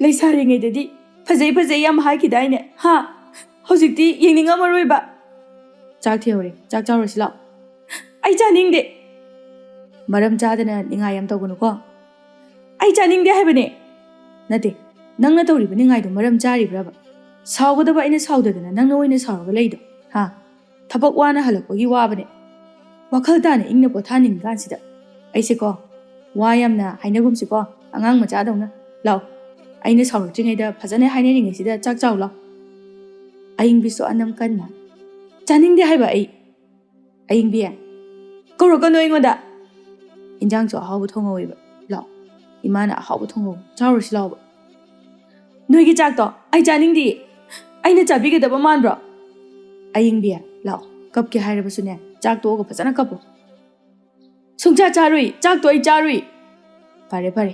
ꯂꯩꯁꯥꯔꯤꯉꯩꯗꯗꯤ ꯐꯖꯩ ꯐꯖꯩ ꯌꯥꯝ ꯍꯥꯏꯈꯤꯗꯥꯏꯅꯦ, ꯍꯥ? ꯍꯧꯖꯤꯛꯇꯤ ꯌꯦꯡꯅꯤꯡꯉꯝꯃꯔꯣꯏꯕ꯫" "ꯆꯥꯛ ꯊꯤꯍꯧꯔꯦ, ꯆꯥꯛ ꯆꯥꯔꯨꯔꯁꯤ ꯂꯥꯛꯑꯣ꯫" "ꯑꯩ ꯆꯥꯅꯤꯡꯗꯦ꯫" "ꯃꯔꯝ ꯆꯥꯗꯅ ꯅꯤꯡꯉꯥꯏ ꯌꯥꯝ ꯇꯧꯒꯅꯨꯀꯣ꯫" "ꯑꯩ ꯆꯥꯅꯤꯡꯗꯦ ꯍꯥꯏꯕꯅꯦ꯫" "ꯅꯠꯇꯦ, ꯅꯪꯅ ꯇꯧꯔꯤꯕ ꯅꯤꯡꯉꯥꯏꯗꯣ ꯃꯔꯝ ꯆꯥꯔꯤꯕ꯭ꯔꯕ? ꯁꯥꯎꯒꯗꯕ ꯑꯩꯅ ꯁꯥꯎꯗꯗꯅ ꯅꯪꯅ ꯑꯣꯏꯅ ꯁꯥꯎꯔꯒ ꯂꯩꯗꯣ, ꯍꯥ? ꯊꯕꯛ ꯋꯥꯅ ꯍꯜꯂꯛꯄꯒꯤ ꯋꯥꯕꯅꯦ꯫ ꯋꯥꯈꯜ ꯇꯥꯅ ꯏꯪꯅ ꯄꯣꯊꯥꯅꯤꯡꯉꯤꯀꯥꯟꯁꯤꯗ꯫ ꯑꯩꯁꯦꯀꯣ, ꯋꯥ ꯌꯥꯝꯅ ꯍꯥꯏꯅꯒꯨꯝꯁꯤꯀꯣ, ꯑꯉꯥꯡ ꯃꯆꯥꯗꯧꯅ꯫ ꯂꯥꯎ, ꯑꯩꯅ ꯁꯥꯎꯔꯛꯇ꯭ꯔꯤꯉꯩꯗ ꯐꯖꯅ ꯍꯥꯏꯅꯔꯤꯉꯩꯁꯤꯗ ꯆꯥꯛ ꯆꯥꯎ ꯂꯥꯎ꯫" ꯑꯌꯤꯡꯕꯤꯁꯨ ꯑꯅꯝ ꯀꯟꯅ, "ꯆꯥꯅꯤꯡꯗꯦ ꯍꯥꯏꯕ ꯑꯩ꯫" "ꯑꯌꯤꯡꯕꯤ, ꯀꯧꯔꯛꯀꯅꯨ ꯑꯩꯉꯣꯟꯗ꯫ ꯏꯟꯖꯥꯡꯁꯨ ꯑꯍꯥꯎꯕ ꯊꯣꯡꯍꯧꯋꯦꯕ꯫ ꯂꯥꯎ, ꯏꯃꯥꯅ ꯑꯍꯥꯎꯕ ꯊꯣꯡꯍꯧꯋꯦ, ꯆꯥꯎꯔꯁꯤ ꯂꯥꯎꯕ꯫" "ꯅꯣꯏꯒꯤ ꯆꯥꯛꯇꯣ ꯑꯩ ꯆꯥꯅꯤꯡꯗꯤꯌꯦ꯫ ꯑꯩꯅ ꯆꯥꯕꯤꯒꯗꯕ ꯃꯥꯟꯕ꯭ꯔꯣ?" "ꯑꯌꯤꯡꯕꯤ, ꯂꯥꯎ, ꯀꯞꯀꯦ ꯍꯥꯏꯔꯕꯁꯨꯅꯦ, ꯆꯥꯛ ꯇꯣꯛꯑꯒ ꯐꯖꯅ ꯀꯞꯄꯣ꯫ "ꯁꯨꯡꯆꯥ ꯆꯥꯔꯨꯏ, ꯆꯥꯛꯇꯣ ꯑꯩ ꯆꯥꯔꯨꯏ"꯫ "ꯐꯔꯦ ꯐꯔꯦ,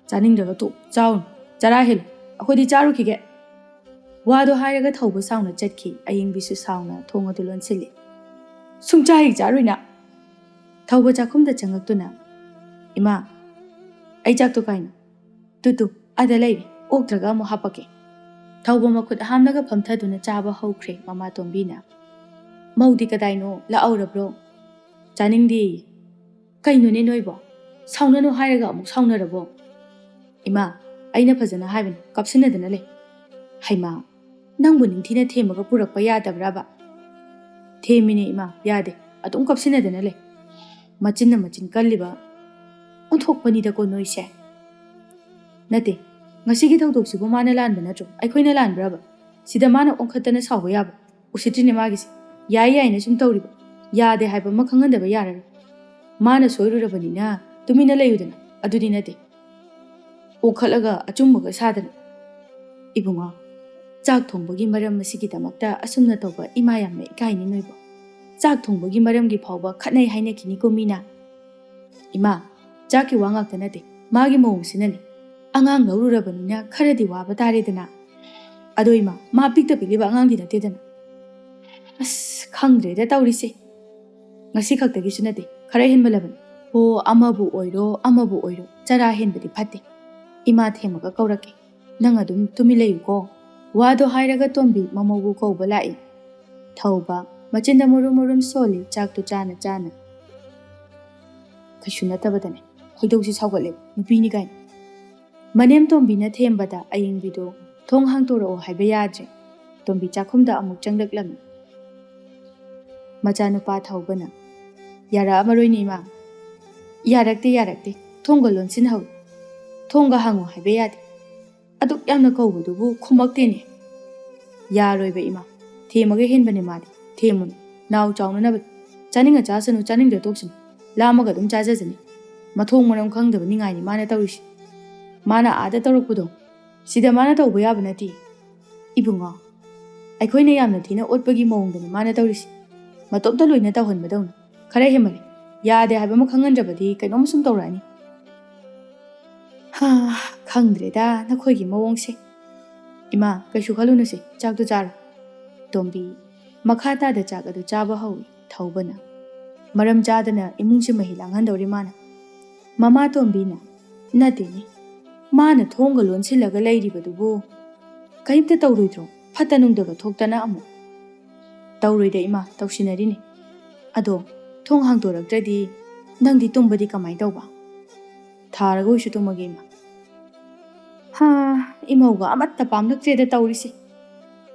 ꯆꯥꯅꯤꯡꯗ꯭ꯔꯒ ꯇꯣꯛ, ꯆꯥꯎꯅꯨ, ꯆꯔꯥ ꯍꯦꯜꯂꯨ, ꯑꯩꯈꯣꯏꯗꯤ ꯆꯥꯔꯨꯈꯤꯒꯦ"꯫ ꯋꯥꯗꯣ ꯍꯥꯏꯔꯒ ꯊꯧꯕ ꯁꯥꯎꯅ ꯆꯠꯈꯤ꯫ ꯑꯌꯤꯡꯕꯤꯁꯨ ꯁꯥꯎꯅ ꯊꯣꯡ ꯑꯗꯨ ꯂꯣꯟꯁꯤꯜꯂꯤ꯫ "ꯁꯨꯡꯆꯥ ꯍꯦꯛ ꯆꯥꯔꯨꯏ ꯅꯪ"꯫ ꯊꯧꯕ ꯆꯥꯛꯈꯨꯝꯗ ꯆꯪꯉꯛꯇꯨꯅ, "ꯏꯃꯥ, ꯑꯩ ꯆꯥꯛꯇꯣ ꯀꯥꯏꯅꯣ?" "ꯇꯨ ꯇꯨ, ꯑꯗ ꯂꯩꯔꯦ, ꯑꯣꯛꯇ꯭ꯔꯒ ꯑꯃꯨꯛ ꯍꯥꯞꯄꯛꯀꯦ"꯫ ꯊꯧꯕ ꯃꯈꯨꯠ ꯍꯥꯝꯂꯒ ꯐꯝꯊꯗꯨꯅ ꯆꯥꯕ ꯍꯧꯈ꯭ꯔꯦ꯫ ꯃꯃꯥ ꯇꯣꯝꯕꯤꯅ, "ꯃꯧꯗꯤ ꯀꯗꯥꯏꯅꯣ, ꯂꯥꯛꯍꯧꯔꯕ꯭ꯔꯣ?" "ꯆꯥꯅꯤꯡꯗꯦꯌꯦ"꯫ "ꯀꯩꯅꯣꯅꯦ ꯅꯣꯏꯕꯣ? ꯁꯥꯎꯅꯅꯨ ꯍꯥꯏꯔꯒ ꯑꯃꯨꯛ ꯁꯥꯎꯅꯔꯕꯣ?" "ꯏꯃꯥ, ꯑꯩꯅ ꯐꯖꯅ ꯍꯥꯏꯕꯅꯤ, ꯀꯥꯞꯁꯤꯟꯅꯗꯅ ꯂꯩ"꯫ "ꯍꯩꯃꯥ, ꯅꯪꯕꯨ ꯅꯤꯡꯊꯤꯅ ꯊꯦꯝꯃꯒ ꯄꯨꯔꯛꯄ ꯌꯥꯗꯕ꯭ꯔꯕ?" "ꯊꯦꯝꯃꯤꯅꯦ ꯏꯃꯥ, ꯌꯥꯗꯦ, ꯑꯗꯨꯝ ꯀꯥꯞꯁꯤꯟꯅꯗꯅ ꯂꯩ"꯫ "ꯃꯆꯤꯟꯅ ꯃꯆꯤꯟ ꯀꯜꯂꯤꯕ ꯑꯣꯟꯊꯣꯛꯄꯅꯤꯗꯀꯣ ꯅꯣꯏꯁꯦ"꯫ "ꯅꯠꯇꯦ, ꯉꯁꯤꯒꯤ ꯊꯧꯗꯣꯛꯁꯤꯕꯨ ꯃꯥꯅ ꯂꯥꯟꯕ ꯅꯠꯇ꯭ꯔꯣ? ꯑꯩꯈꯣꯏꯅ ꯂꯥꯟꯕ꯭ꯔꯕ? ꯁꯤꯗ ꯃꯥꯅ ꯑꯣꯟꯈꯠꯇꯅ ꯁꯥꯎꯕ ꯌꯥꯕ? ꯎꯁꯤꯠꯇ꯭ꯔꯤꯅꯦ ꯃꯥꯒꯤꯁꯦ꯫ ꯌꯥꯏ ꯌꯥꯏꯅ ꯁꯨꯝ ꯇꯧꯔꯤꯕ꯫ ꯌꯥꯗꯦ ꯍꯥꯏꯕ ꯑꯃ ꯈꯪꯍꯟꯗꯕ ꯌꯥꯔꯔꯣꯏ꯫ ꯃꯥꯅ ꯁꯣꯏꯔꯨꯔꯕꯅꯤꯅ ꯇꯨꯃꯤꯟꯅ ꯂꯩꯌꯨꯗꯅ, ꯑꯗꯨꯗꯤ ꯅꯠꯇꯦ꯫ ꯑꯣꯟꯈꯠꯂꯒ ꯑꯆꯨꯝꯕꯒ ꯁꯥꯗꯅ"꯫ "ꯏꯕꯨꯡꯉꯣ, ꯆꯥꯛ ꯊꯣꯡꯕꯒꯤ ꯃꯔꯝ ꯑꯁꯤꯒꯤꯗꯃꯛꯇ ꯑꯁꯨꯝꯅ ꯇꯧꯕ ꯏꯃꯥ ꯌꯥꯝꯅ ꯏꯀꯥꯏꯅꯤ ꯅꯣꯏꯕꯨ꯫ ꯆꯥꯛ ꯊꯣꯡꯕꯒꯤ ꯃꯔꯝꯒꯤ ꯐꯥꯎꯕ ꯈꯠꯅꯩ ꯍꯥꯏꯅꯈꯤꯅꯤꯀꯣ ꯃꯤꯅ"꯫ "ꯏꯃꯥ, ꯆꯥꯛꯀꯤ ꯋꯥ ꯉꯥꯛꯇ ꯅꯠꯇꯦ, ꯃꯥꯒꯤ ꯃꯑꯣꯡꯁꯤꯅꯅꯦ꯫ ꯑꯉꯥꯡ ꯂꯧꯔꯨꯔꯕꯅꯤꯅ ꯈꯔꯗꯤ ꯋꯥꯕ ꯇꯥꯔꯦꯗꯅ꯫ ꯑꯗꯣ ꯏꯃꯥ, ꯃꯥ ꯄꯤꯛꯇ ꯄꯤꯛꯂꯤꯕ ꯑꯉꯥꯡꯗꯤ ꯅꯠꯇꯦꯗꯅ"꯫ "ꯑꯁ, ꯈꯪꯗ꯭ꯔꯦꯗ ꯇꯧꯔꯤꯁꯦ꯫ ꯉꯁꯤ ꯈꯛꯇꯒꯤꯁꯨ ꯅꯠꯇꯦ, ꯈꯔ ꯍꯦꯟꯃꯜꯂꯕꯅꯤ꯫ ꯍꯣ, ꯑꯃꯕꯨ ꯑꯣꯏꯔꯣ, ꯑꯃꯕꯨ ꯑꯣꯏꯔꯣ, ꯆꯔꯥ ꯍꯦꯟꯕꯗꯤ ꯐꯠꯇꯦ꯫ ꯏꯃꯥ ꯊꯦꯝꯃꯒ ꯀꯧꯔꯛꯀꯦ꯫ ꯅꯪ ꯑꯗꯨꯝ ꯇꯨꯃꯤꯟ ꯂꯩꯌꯨꯀꯣ"꯫ ꯋꯥꯗꯣ ꯍꯥꯏꯔꯒ ꯇꯣꯝꯕꯤ ꯃꯃꯧꯕꯨ ꯀꯧꯕ ꯂꯥꯛꯏ꯫ ꯊꯧꯕ, ꯃꯆꯤꯟꯗ ꯃꯨꯔꯨꯝ ꯃꯨꯔꯨꯝ ꯁꯣꯜꯂꯤ, ꯆꯥꯛꯇꯨ ꯆꯥꯅ ꯆꯥꯅ꯫ "ꯀꯩꯁꯨ ꯅꯠꯇꯕꯗꯅꯦ, ꯈꯣꯏꯗꯧꯁꯤ ꯁꯥꯎꯒꯠꯂꯦ, ꯅꯨꯄꯤꯅꯤ ꯀꯥꯏꯅ"꯫ ꯃꯅꯦꯝ ꯇꯣꯝꯕꯤꯅ ꯊꯦꯝꯕꯗ ꯑꯌꯤꯡꯕꯤꯗꯨ ꯊꯣꯡ ꯍꯥꯡꯇꯣꯔꯛꯑꯣ ꯍꯥꯏꯕ ꯌꯥꯗ꯭ꯔꯦ꯫ ꯇꯣꯝꯕꯤ ꯆꯥꯛꯈꯨꯝꯗ ꯑꯃꯨꯛ ꯆꯪꯂꯛꯂꯝꯃꯤ꯫ ꯃꯆꯥꯅꯨꯄꯥ ꯊꯧꯕꯅ, "ꯌꯥꯔꯛꯑꯝꯃꯔꯣꯏꯅꯦ ꯏꯃꯥ"꯫ "ꯌꯥꯔꯛꯇꯦ, ꯌꯥꯔꯛꯇꯦ꯫ ꯊꯣꯡꯒ ꯂꯣꯟꯁꯤꯟꯍꯧꯏ꯫ ꯊꯣꯡꯒ ꯍꯥꯡꯉꯣ ꯍꯥꯏꯕ ꯌꯥꯗꯦ꯫ ꯑꯗꯨꯛ ꯌꯥꯝꯅ ꯀꯧꯕꯗꯨꯕꯨ ꯈꯨꯝꯃꯛꯇꯦꯅꯦ"꯫ "ꯌꯥꯔꯣꯏꯕ ꯏꯃꯥ꯫ ꯊꯦꯝꯃꯒ ꯍꯦꯟꯕꯅꯦ ꯃꯥꯗꯤ꯫ ꯊꯦꯝꯃꯨꯅꯨ꯫ ꯅꯥꯎ ꯆꯥꯎꯅꯅꯕ꯫ ꯆꯥꯅꯤꯡꯉ ꯆꯥꯁꯅꯨ, ꯆꯥꯅꯤꯡꯗ꯭ꯔ ꯇꯣꯛꯁꯅꯨ꯫ ꯂꯥꯝꯃꯒ ꯑꯗꯨꯝ ꯆꯥꯖꯖꯅꯤ꯫ ꯃꯊꯣꯡ ꯃꯔꯝ ꯈꯪꯗꯕ ꯅꯤꯡꯉꯥꯏꯅꯤ ꯃꯥꯅ ꯇꯧꯔꯤꯁꯤ꯫ ꯃꯥꯅ ꯑꯥꯗ ꯇꯧꯔꯛꯄꯗꯣ ꯁꯤꯗ ꯃꯥꯅ ꯇꯧꯕ ꯌꯥꯕ ꯅꯠꯇꯦ꯫ ꯏꯕꯨꯡꯉꯣ, ꯑꯩꯈꯣꯏꯅ ꯌꯥꯝꯅ ꯊꯤꯅ ꯑꯣꯠꯄꯒꯤ ꯃꯑꯣꯡꯗꯅꯤ ꯃꯥꯅ ꯇꯧꯔꯤꯁꯤ"꯫ ꯃꯇꯣꯝꯇ ꯂꯣꯏꯅ ꯇꯧꯍꯟꯕꯗꯧꯅ꯫ ꯈꯔ ꯍꯦꯟꯃꯜꯂꯦ꯫ ꯌꯥꯗꯦ ꯍꯥꯏꯕ ꯑꯃ ꯈꯪꯍꯟꯗ꯭ꯔꯕꯗꯤ ꯀꯩꯅꯣꯝ ꯁꯨꯝ ꯇꯧꯔꯛꯑꯅꯤ꯫ ꯍꯥ, ꯈꯪꯗ꯭ꯔꯦꯗ ꯅꯈꯣꯏꯒꯤ ꯃꯑꯣꯡꯁꯦ꯫ ꯏꯃꯥ, ꯀꯩꯁꯨ ꯈꯜꯂꯨꯅꯨꯁꯦ, ꯆꯥꯛꯇꯨ ꯆꯥꯔꯣ꯫ ꯇꯣꯝꯕꯤ ꯃꯈꯥ ꯇꯥꯗ ꯆꯥꯛ ꯑꯗꯨ ꯆꯥꯕ ꯍꯧꯏ꯫ ꯊꯧꯕꯅ ꯃꯔꯝ ꯆꯥꯗꯅ ꯏꯃꯨꯡꯁꯦ ꯃꯍꯤ ꯂꯥꯡꯍꯟꯗꯧꯔꯤ ꯃꯥꯅ꯫ ꯃꯃꯥ ꯇꯣꯝꯕꯤꯅ, "ꯅꯠꯇꯦꯅꯦ, ꯃꯥꯅ ꯊꯣꯡꯒ ꯂꯣꯟꯁꯤꯜꯂꯒ ꯂꯩꯔꯤꯕꯗꯨꯕꯨ ꯀꯔꯤꯝꯇ ꯇꯧꯔꯣꯏꯗ꯭ꯔꯣ? ꯐꯠꯇ ꯅꯨꯡꯗꯒ ꯊꯣꯛꯇꯅ ꯑꯃꯨꯛ?" "ꯇꯧꯔꯣꯏꯗ ꯏꯃꯥ, ꯇꯧꯁꯤꯟꯅꯔꯤꯅꯦ꯫ ꯑꯗꯣ ꯊꯣꯡ ꯍꯥꯡꯗꯣꯔꯛꯇ꯭ꯔꯗꯤ ꯅꯪꯗꯤ ꯇꯨꯝꯕꯗꯤ ꯀꯃꯥꯏꯅ ꯇꯧꯕ?" "ꯊꯥꯔꯒ ꯑꯣꯏꯁꯨ ꯇꯨꯝꯃꯒꯦ ꯏꯃꯥ꯫" ꯍꯥ, ꯏꯃꯧꯒ ꯑꯃꯠꯇ ꯄꯥꯝꯂꯛꯇ꯭ꯔꯦꯗ ꯇꯧꯔꯤꯁꯦ꯫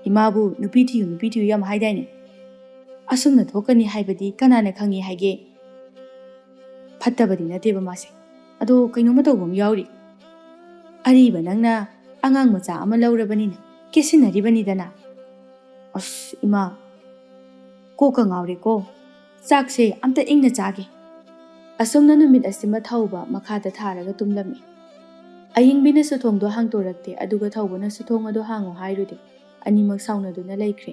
ꯏꯃꯥꯕꯨ ꯅꯨꯄꯤ ꯊꯤꯌꯨ, ꯅꯨꯄꯤ ꯊꯤꯌꯨ ꯌꯥꯝ ꯍꯥꯏꯗꯥꯏꯅꯦ? ꯑꯁꯨꯝꯅ ꯊꯣꯛꯀꯅꯤ ꯍꯥꯏꯕꯗꯤ ꯀꯅꯥꯅ ꯈꯪꯉꯤ ꯍꯥꯏꯒꯦ? ꯐꯠꯇꯕꯗꯤ ꯅꯠꯇꯦꯕ ꯃꯥꯁꯦ꯫ ꯑꯗꯣ ꯀꯩꯅꯣꯝꯃ ꯇꯧꯕ ꯑꯃ ꯌꯥꯎꯔꯤ꯫ ꯑꯔꯤꯕ ꯅꯪꯅ ꯑꯉꯥꯡ ꯃꯆꯥ ꯑꯃ ꯂꯧꯔꯕꯅꯤꯅ ꯀꯦꯁꯤꯟꯅꯔꯤꯕꯅꯤꯗꯅ꯫ ꯑꯁ, ꯏꯃꯥ, ꯀꯣꯛꯀ ꯉꯥꯎꯔꯦꯀꯣ꯫ ꯆꯥꯛꯁꯦ ꯑꯝꯇ ꯏꯪꯅ ꯆꯥꯒꯦ꯫ ꯑꯁꯨꯝꯅ ꯅꯨꯃꯤꯠ ꯑꯁꯤꯃ ꯊꯧꯕ ꯃꯈꯥꯗ ꯊꯥꯔꯒ ꯇꯨꯝꯂꯝꯃꯤ꯫ ꯑꯌꯤꯡꯕꯤꯅꯁꯨ ꯊꯣꯡꯗꯣ ꯍꯥꯡꯇꯣꯔꯛꯇꯦ, ꯑꯗꯨꯒ ꯊꯧꯕꯅꯁꯨ ꯊꯣꯡ ꯑꯗꯨ ꯍꯥꯡꯉꯨ ꯍꯥꯏꯔꯨꯗꯦ꯫ ꯑꯅꯤꯃꯛ ꯁꯥꯎꯅꯗꯨꯅ ꯂꯩꯈ꯭ꯔꯦ꯫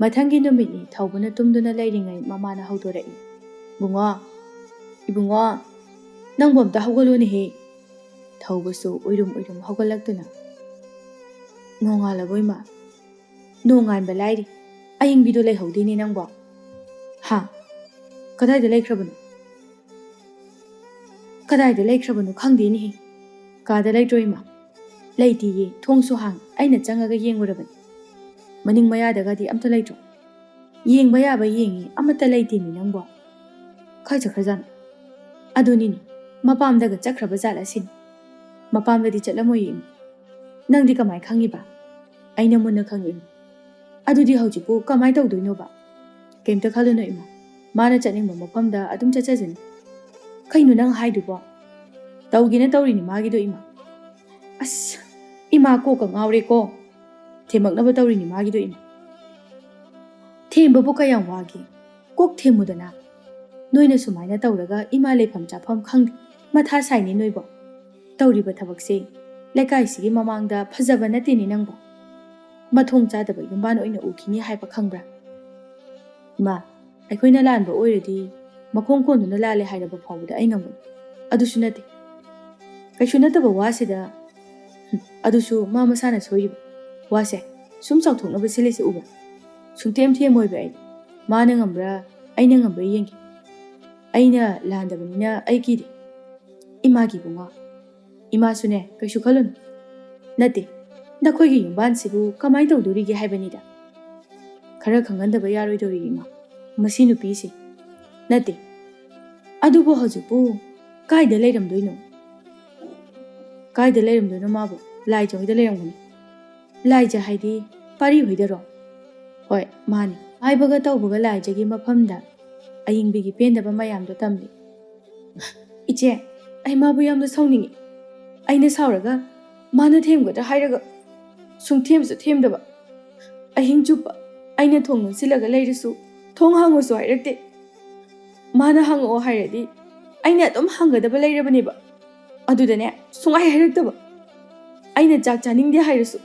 ꯃꯊꯪꯒꯤ ꯅꯨꯃꯤꯠꯅꯤ꯫ ꯊꯧꯕꯅ ꯇꯨꯝꯗꯨꯅ ꯂꯩꯔꯤꯉꯩ ꯃꯃꯥꯅ ꯍꯧꯗꯣꯔꯛꯏ, "ꯏꯕꯨꯡꯉꯣ, ꯏꯕꯨꯡꯉꯣ, ꯅꯪꯕꯨ ꯑꯝꯇ ꯍꯧꯒꯠꯂꯨꯅꯦꯍꯦ!" ꯊꯧꯕꯁꯨ ꯎꯏꯔꯨꯝ ꯎꯏꯔꯨꯝ ꯍꯧꯒꯠꯂꯛꯇꯨꯅ, "ꯅꯣꯡꯉꯥꯜꯂꯕꯣ ꯏꯃꯥ?" "ꯅꯣꯡꯉꯥꯟꯕ ꯂꯥꯏꯔꯤ, ꯑꯌꯤꯡꯕꯤꯗꯣ ꯂꯩꯍꯧꯗꯦꯅꯦ ꯅꯪꯕꯣ?" "ꯍꯥ? ꯀꯗꯥꯏꯗ ꯂꯩꯈ꯭ꯔꯕꯅꯣ? ꯀꯗꯥꯏꯗ ꯂꯩꯈ꯭ꯔꯕꯅꯣ ꯈꯪꯗꯦꯅꯦꯍꯦ꯫ ꯀꯥꯗ ꯂꯩꯇ꯭ꯔꯣ ꯏꯃꯥ?" "ꯂꯩꯇꯤꯌꯦ, ꯊꯣꯡꯁꯨ ꯍꯥꯡ, ꯑꯩꯅ ꯆꯪꯉꯒ ꯌꯦꯡꯉꯨꯔꯕꯅꯤ꯫ ꯃꯅꯤꯡ ꯃꯌꯥꯗꯒꯗꯤ ꯑꯝꯇ ꯂꯩꯇ꯭ꯔꯣ?" "ꯌꯦꯡꯕ ꯌꯥꯕ ꯌꯦꯡꯉꯤ, ꯑꯃꯠꯇ ꯂꯩꯇꯦꯃꯤ ꯅꯪꯕꯣ꯫ ꯀꯥꯏ ꯆꯠꯈ꯭ꯔꯖꯥꯠꯅꯣ? ꯑꯗꯨꯅꯤꯅꯦ, ꯃꯄꯥꯝꯗꯒ ꯆꯠꯈ꯭ꯔꯕ ꯖꯥꯠꯂ ꯁꯤꯅꯤ꯫ ꯃꯄꯥꯝꯗꯗꯤ ꯆꯠꯂꯝꯃꯣꯏꯌꯦ ꯏꯃꯥ꯫ ꯅꯪꯗꯤ ꯀꯃꯥꯏ ꯈꯪꯉꯤꯕ?" "ꯑꯩꯅ ꯃꯨꯟꯅ ꯈꯪꯉꯤ ꯏꯃꯥ꯫ ꯑꯗꯨꯗꯤ ꯍꯧꯖꯤꯛꯄꯨ ꯀꯃꯥꯏ ꯇꯧꯗꯣꯏꯅꯣꯕ?" "ꯀꯩꯝꯇ ꯈꯜꯂꯨꯅꯨ ꯏꯃꯥ, ꯃꯥꯅ ꯆꯠꯅꯤꯡꯕ ꯃꯐꯝꯗ ꯑꯗꯨꯝ ꯆꯠꯆꯖꯅꯤ꯫ ꯀꯩꯅꯣ ꯅꯪ ꯍꯥꯏꯗꯨꯕꯣ? ꯇꯧꯒꯦꯅ ꯇꯧꯔꯤꯅꯤ ꯃꯥꯒꯤꯗꯣ ꯏꯃꯥ꯫ ꯑꯁ, ꯏꯃꯥ ꯀꯣꯛꯀ ꯉꯥꯎꯔꯦꯀꯣ꯫ ꯊꯦꯝꯃꯛꯅꯕ ꯇꯧꯔꯤꯅꯤ ꯃꯥꯒꯤꯗꯣ ꯏꯃꯥ꯫ ꯊꯦꯝꯕꯕꯨ ꯀꯌꯥꯝ ꯋꯥꯒꯦ? ꯀꯣꯛ ꯊꯦꯝꯃꯨꯗꯅ꯫ ꯅꯣꯏꯅ ꯁꯨꯃꯥꯏꯅ ꯇꯧꯔꯒ ꯏꯃꯥ ꯂꯩꯐꯝ ꯆꯥꯐꯝ ꯈꯪꯗꯦ, ꯃꯊꯥ ꯁꯥꯏꯅꯦ ꯅꯣꯏꯕꯣ꯫ ꯇꯧꯔꯤꯕ ꯊꯕꯛꯁꯦ ꯂꯩꯀꯥꯏꯁꯤꯒꯤ ꯃꯃꯥꯡꯗ ꯐꯖꯕ ꯅꯠꯇꯦꯅꯦ ꯅꯪꯕꯣ꯫ ꯃꯊꯣꯡ ꯆꯥꯗꯕ ꯌꯨꯝꯕꯥꯟ ꯑꯣꯏꯅ ꯎꯈꯤꯅꯤ ꯍꯥꯏꯕ ꯈꯪꯕ꯭ꯔꯥ?" "ꯏꯃꯥ, ꯑꯩꯈꯣꯏꯅ ꯂꯥꯟꯕ ꯑꯣꯏꯔꯗꯤ ꯃꯈꯣꯡ ꯀꯣꯟꯗꯨꯅ ꯂꯥꯜꯂꯦ ꯍꯥꯏꯔꯕ ꯐꯥꯎꯕꯗ ꯑꯩ ꯉꯝꯒꯅꯤ꯫ ꯑꯗꯨꯁꯨ ꯅꯠꯇꯦ꯫ ꯀꯩꯁꯨ ꯅꯠꯇꯕ ꯋꯥꯁꯤꯗ, ꯍꯨꯝ, ꯑꯗꯨꯁꯨ ꯃꯥ ꯃꯁꯥꯅ ꯁꯣꯏꯔꯤꯕ ꯋꯥꯁꯦ ꯁꯨꯝ ꯆꯥꯎꯊꯣꯛꯅꯕ ꯁꯤꯜꯂꯤꯁꯦ ꯎꯕ꯭ꯔꯥ? ꯁꯨꯡꯊꯦꯝ ꯊꯦꯝꯃꯣꯏꯕ ꯑꯩ꯫ ꯃꯥꯅ ꯉꯝꯕ꯭ꯔꯥ, ꯑꯩꯅ ꯉꯝꯕ꯭ꯔꯥ ꯌꯦꯡꯒꯦ꯫ ꯑꯩꯅ ꯂꯥꯟꯗꯕꯅꯤꯅ ꯑꯩ ꯀꯤꯗꯦ꯫ ꯏꯃꯥꯒꯤ ꯏꯕꯨꯡꯉꯣ, ꯏꯃꯥꯁꯨꯅꯦ ꯀꯩꯁꯨ ꯈꯜꯂꯨꯅꯨ꯫ ꯅꯠꯇꯦ, ꯅꯈꯣꯏꯒꯤ ꯌꯨꯝꯕꯥꯟꯁꯤꯕꯨ ꯀꯃꯥꯏꯅ ꯇꯧꯗꯣꯔꯤꯒꯦ ꯍꯥꯏꯕꯅꯤꯗ꯫ ꯈꯔ ꯈꯪꯍꯟꯗꯕ ꯌꯥꯔꯣꯏꯗꯧꯔꯤ ꯏꯃꯥ, ꯃꯁꯤ ꯅꯨꯄꯤꯁꯦ꯫ ꯅꯠꯇꯦ, ꯑꯗꯨꯕꯨ ꯍꯧꯖꯤꯛꯄꯨ ꯀꯥꯏꯗ ꯂꯩꯔꯝꯗꯣꯏꯅꯣ? ꯀꯥꯏꯗ ꯂꯩꯔꯝꯗꯣꯏꯅꯣ ꯃꯥꯕꯨ? ꯂꯥꯏꯖ ꯍꯣꯏꯗ ꯂꯩꯔꯝꯒꯅꯤ꯫ ꯂꯥꯏꯖ ꯍꯥꯏꯗꯤ ꯄꯥꯔꯤ ꯍꯣꯏꯗꯔꯣ? ꯍꯣꯏ, ꯃꯥꯅꯤ꯫ ꯍꯥꯏꯕꯒ ꯇꯧꯕꯒ ꯂꯥꯏꯖꯒꯤ ꯃꯐꯝꯗ ꯑꯌꯤꯡꯕꯤꯒꯤ ꯄꯦꯟꯗꯕ ꯃꯌꯥꯝꯗꯣ ꯇꯝꯂꯤ꯫ "ꯏꯆꯦ, ꯑꯩ ꯃꯥꯕꯨ ꯌꯥꯝꯅ ꯁꯥꯎꯅꯤꯡꯉꯤ꯫ ꯑꯩꯅ ꯁꯥꯎꯔꯒ ꯃꯥꯅ ꯊꯦꯝꯒꯗ꯭ꯔꯥ ꯍꯥꯏꯔꯒ ꯁꯨꯡꯊꯦꯝꯁꯨ ꯊꯦꯝꯗꯕ꯫ ꯑꯍꯤꯡ ꯆꯨꯞꯄ ꯑꯩꯅ ꯊꯣꯡ ꯂꯣꯟꯁꯤꯜꯂꯒ ꯂꯩꯔꯁꯨ ꯊꯣꯡ ꯍꯥꯡꯉꯨꯁꯨ ꯍꯥꯏꯔꯛꯇꯦ꯫ ꯃꯥꯅ ꯍꯪꯉꯛꯑꯣ ꯍꯥꯏꯔꯗꯤ ꯑꯩꯅ ꯑꯗꯨꯝ ꯍꯪꯒꯗꯕ ꯂꯩꯔꯕꯅꯦꯕ꯫ ꯑꯗꯨꯗꯅꯦ ꯁꯨꯡꯍꯥꯏ ꯍꯥꯏꯔꯛꯇꯕ꯫ ꯑꯩꯅ ꯆꯥꯛ ꯆꯥꯅꯤꯡꯗꯦ ꯍꯥꯏꯔꯁꯨ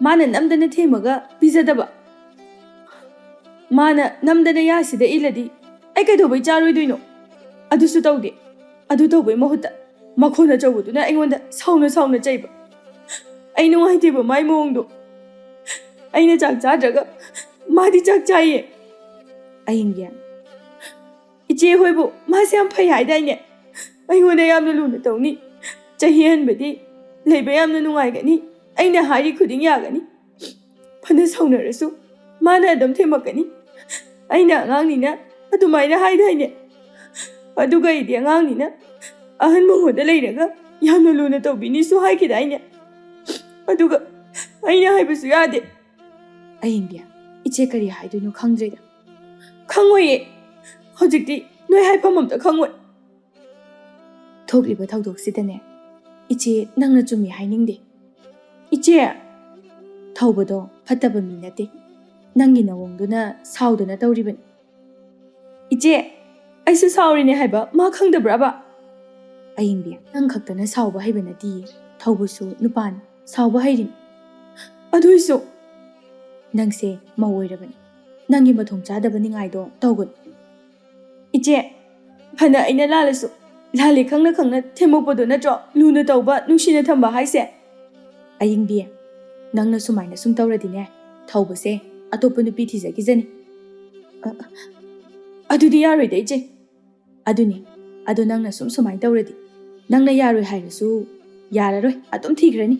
ꯃꯥꯅ ꯅꯝꯗꯅ ꯊꯦꯝꯃꯒ ꯄꯤꯖꯗꯕ꯫ ꯃꯥꯅ ꯅꯝꯗꯅ ꯌꯥꯁꯤꯗ ꯏꯜꯂꯗꯤ ꯑꯩ ꯀꯩꯗꯧꯕꯩ ꯆꯥꯔꯣꯏꯗꯣꯏꯅꯣ? ꯑꯗꯨꯁꯨ ꯇꯧꯗꯦ꯫ ꯑꯗꯨ ꯇꯧꯕꯩ ꯃꯍꯨꯠꯇ ꯃꯈꯣꯟ ꯑꯆꯧꯕꯗꯨꯅ ꯑꯩꯉꯣꯟꯗ ꯁꯥꯎꯅ ꯁꯥꯎꯅ ꯆꯩꯕ꯫ ꯑꯩ ꯅꯨꯡꯉꯥꯏꯇꯦꯕ ꯃꯥꯏ ꯃꯑꯣꯡꯗꯣ꯫ ꯑꯩꯅ ꯆꯥꯛ ꯆꯥꯗ꯭ꯔꯒ ꯃꯥꯗꯤ ꯆꯥꯛ ꯆꯥꯏꯌꯦ꯫ ꯑꯍꯤꯡꯒꯤ, "ꯏꯆꯦ ꯍꯣꯏꯕꯨ ꯃꯥꯁꯦ ꯌꯥꯝ ꯐꯩ ꯍꯥꯏꯗꯥꯏꯅꯦ? ꯑꯩꯉꯣꯟꯗ ꯌꯥꯝꯅ ꯂꯨꯅ ꯇꯧꯅꯤ꯫ ꯆꯍꯤ ꯍꯟꯕꯗꯤ ꯂꯩꯕ ꯌꯥꯝꯅ ꯅꯨꯡꯉꯥꯏꯒꯅꯤ꯫ ꯑꯩꯅ ꯍꯥꯏꯔꯤ ꯈꯨꯗꯤꯡ ꯌꯥꯒꯅꯤ꯫ ꯐꯅ ꯁꯥꯎꯅꯔꯁꯨ ꯃꯥꯅ ꯑꯗꯨꯝ ꯊꯦꯝꯃꯛꯀꯅꯤ꯫ ꯑꯩꯅ ꯑꯉꯥꯡꯅꯤꯅ ꯑꯗꯨꯃꯥꯏꯅ ꯍꯥꯏꯗꯥꯏꯅꯦ? ꯑꯗꯨꯒ ꯑꯩꯗꯤ ꯑꯉꯥꯡꯅꯤꯅ ꯑꯍꯟ ꯃꯉꯣꯟꯗ ꯂꯩꯔꯒ ꯌꯥꯝꯅ ꯂꯨꯅ ꯇꯧꯕꯤꯅꯤꯁꯨ ꯍꯥꯏꯈꯤꯗꯥꯏꯅꯦ? ꯑꯗꯨꯒ ꯑꯩꯅ ꯍꯥꯏꯕꯁꯨ ꯌꯥꯗꯦ꯫" ꯑꯍꯤꯡꯒꯤ, "ꯏꯆꯦ ꯀꯔꯤ ꯍꯥꯏꯗꯣꯏꯅꯣ ꯈꯪꯗ꯭ꯔꯦꯗ꯫" "ꯈꯪꯉꯣꯏꯌꯦ꯫ ꯍꯧꯖꯤꯛꯇꯤ ꯅꯣꯏ ꯍꯥꯏꯐꯝ ꯑꯝꯇ ꯈꯪꯉꯣꯏ꯫" ꯊꯣꯛꯂꯤꯕ ꯊꯧꯗꯣꯛꯁꯤꯗꯅꯦ, ꯏꯆꯦ ꯅꯪꯅ ꯆꯨꯝꯃꯤ ꯍꯥꯏꯅꯤꯡꯗꯦ꯫ ꯏꯆꯦ, ꯊꯧꯕꯗꯣ ꯐꯠꯇꯕ ꯃꯤ ꯅꯠꯇꯦ꯫ ꯅꯪꯒꯤ ꯅꯋꯣꯡꯗꯨꯅ ꯁꯥꯎꯗꯅ ꯇꯧꯔꯤꯕꯅꯤ꯫ ꯏꯆꯦ, ꯑꯩꯁꯨ ꯁꯥꯎꯔꯤꯅꯦ ꯍꯥꯏꯕ ꯃꯥ ꯈꯪꯗꯕ꯭ꯔꯕ? ꯑꯌꯤꯡꯕꯤ, ꯅꯪ ꯈꯛꯇꯅ ꯁꯥꯎꯕ ꯍꯩꯕ ꯅꯠꯇꯤꯌꯦ꯫ ꯊꯧꯕꯁꯨ ꯅꯨꯄꯥꯅꯤ, ꯁꯥꯎꯕ ꯍꯩꯔꯤꯅꯤ꯫ ꯑꯗꯨꯏꯁꯨ ꯅꯪꯁꯦ ꯃꯧ ꯑꯣꯏꯔꯕꯅꯤ꯫ ꯅꯪꯒꯤ ꯃꯊꯣꯡ ꯆꯥꯗꯕ ꯅꯤꯡꯉꯥꯏꯗꯣ ꯇꯧꯒꯅꯨ꯫ ꯏꯆꯦ, ꯐꯅ ꯑꯩꯅ ꯂꯥꯜꯂꯁꯨ, ꯂꯥꯜꯂꯦ ꯈꯪꯅ ꯈꯪꯅ ꯊꯦꯝꯃꯛꯄꯗꯣ ꯅꯠꯇ꯭ꯔꯣ ꯂꯨꯅ ꯇꯧꯕ, ꯅꯨꯡꯁꯤꯅ ꯊꯝꯕ ꯍꯥꯏꯁꯦ? ꯑꯌꯤꯡꯕꯤ, ꯅꯪꯅ ꯁꯨꯃꯥꯏꯅ ꯁꯨꯝ ꯇꯧꯔꯗꯤꯅꯦ, ꯊꯧꯕꯁꯦ ꯑꯇꯣꯞꯄ ꯅꯨꯄꯤ ꯊꯤꯖꯈꯤꯖꯅꯤ꯫ ꯑ, ꯑꯗꯨꯗꯤ ꯌꯥꯔꯣꯏꯗ, ꯏꯆꯦ꯫ ꯑꯗꯨꯅꯤ, ꯑꯗꯣ ꯅꯪꯅ ꯁꯨꯝ ꯁꯨꯃꯥꯏꯅ ꯇꯧꯔꯗꯤ, ꯅꯪꯅ ꯌꯥꯔꯣꯏ ꯍꯥꯏꯔꯁꯨ ꯌꯥꯔꯔꯣꯏ, ꯑꯗꯨꯝ ꯊꯤꯈ꯭ꯔꯅꯤ꯫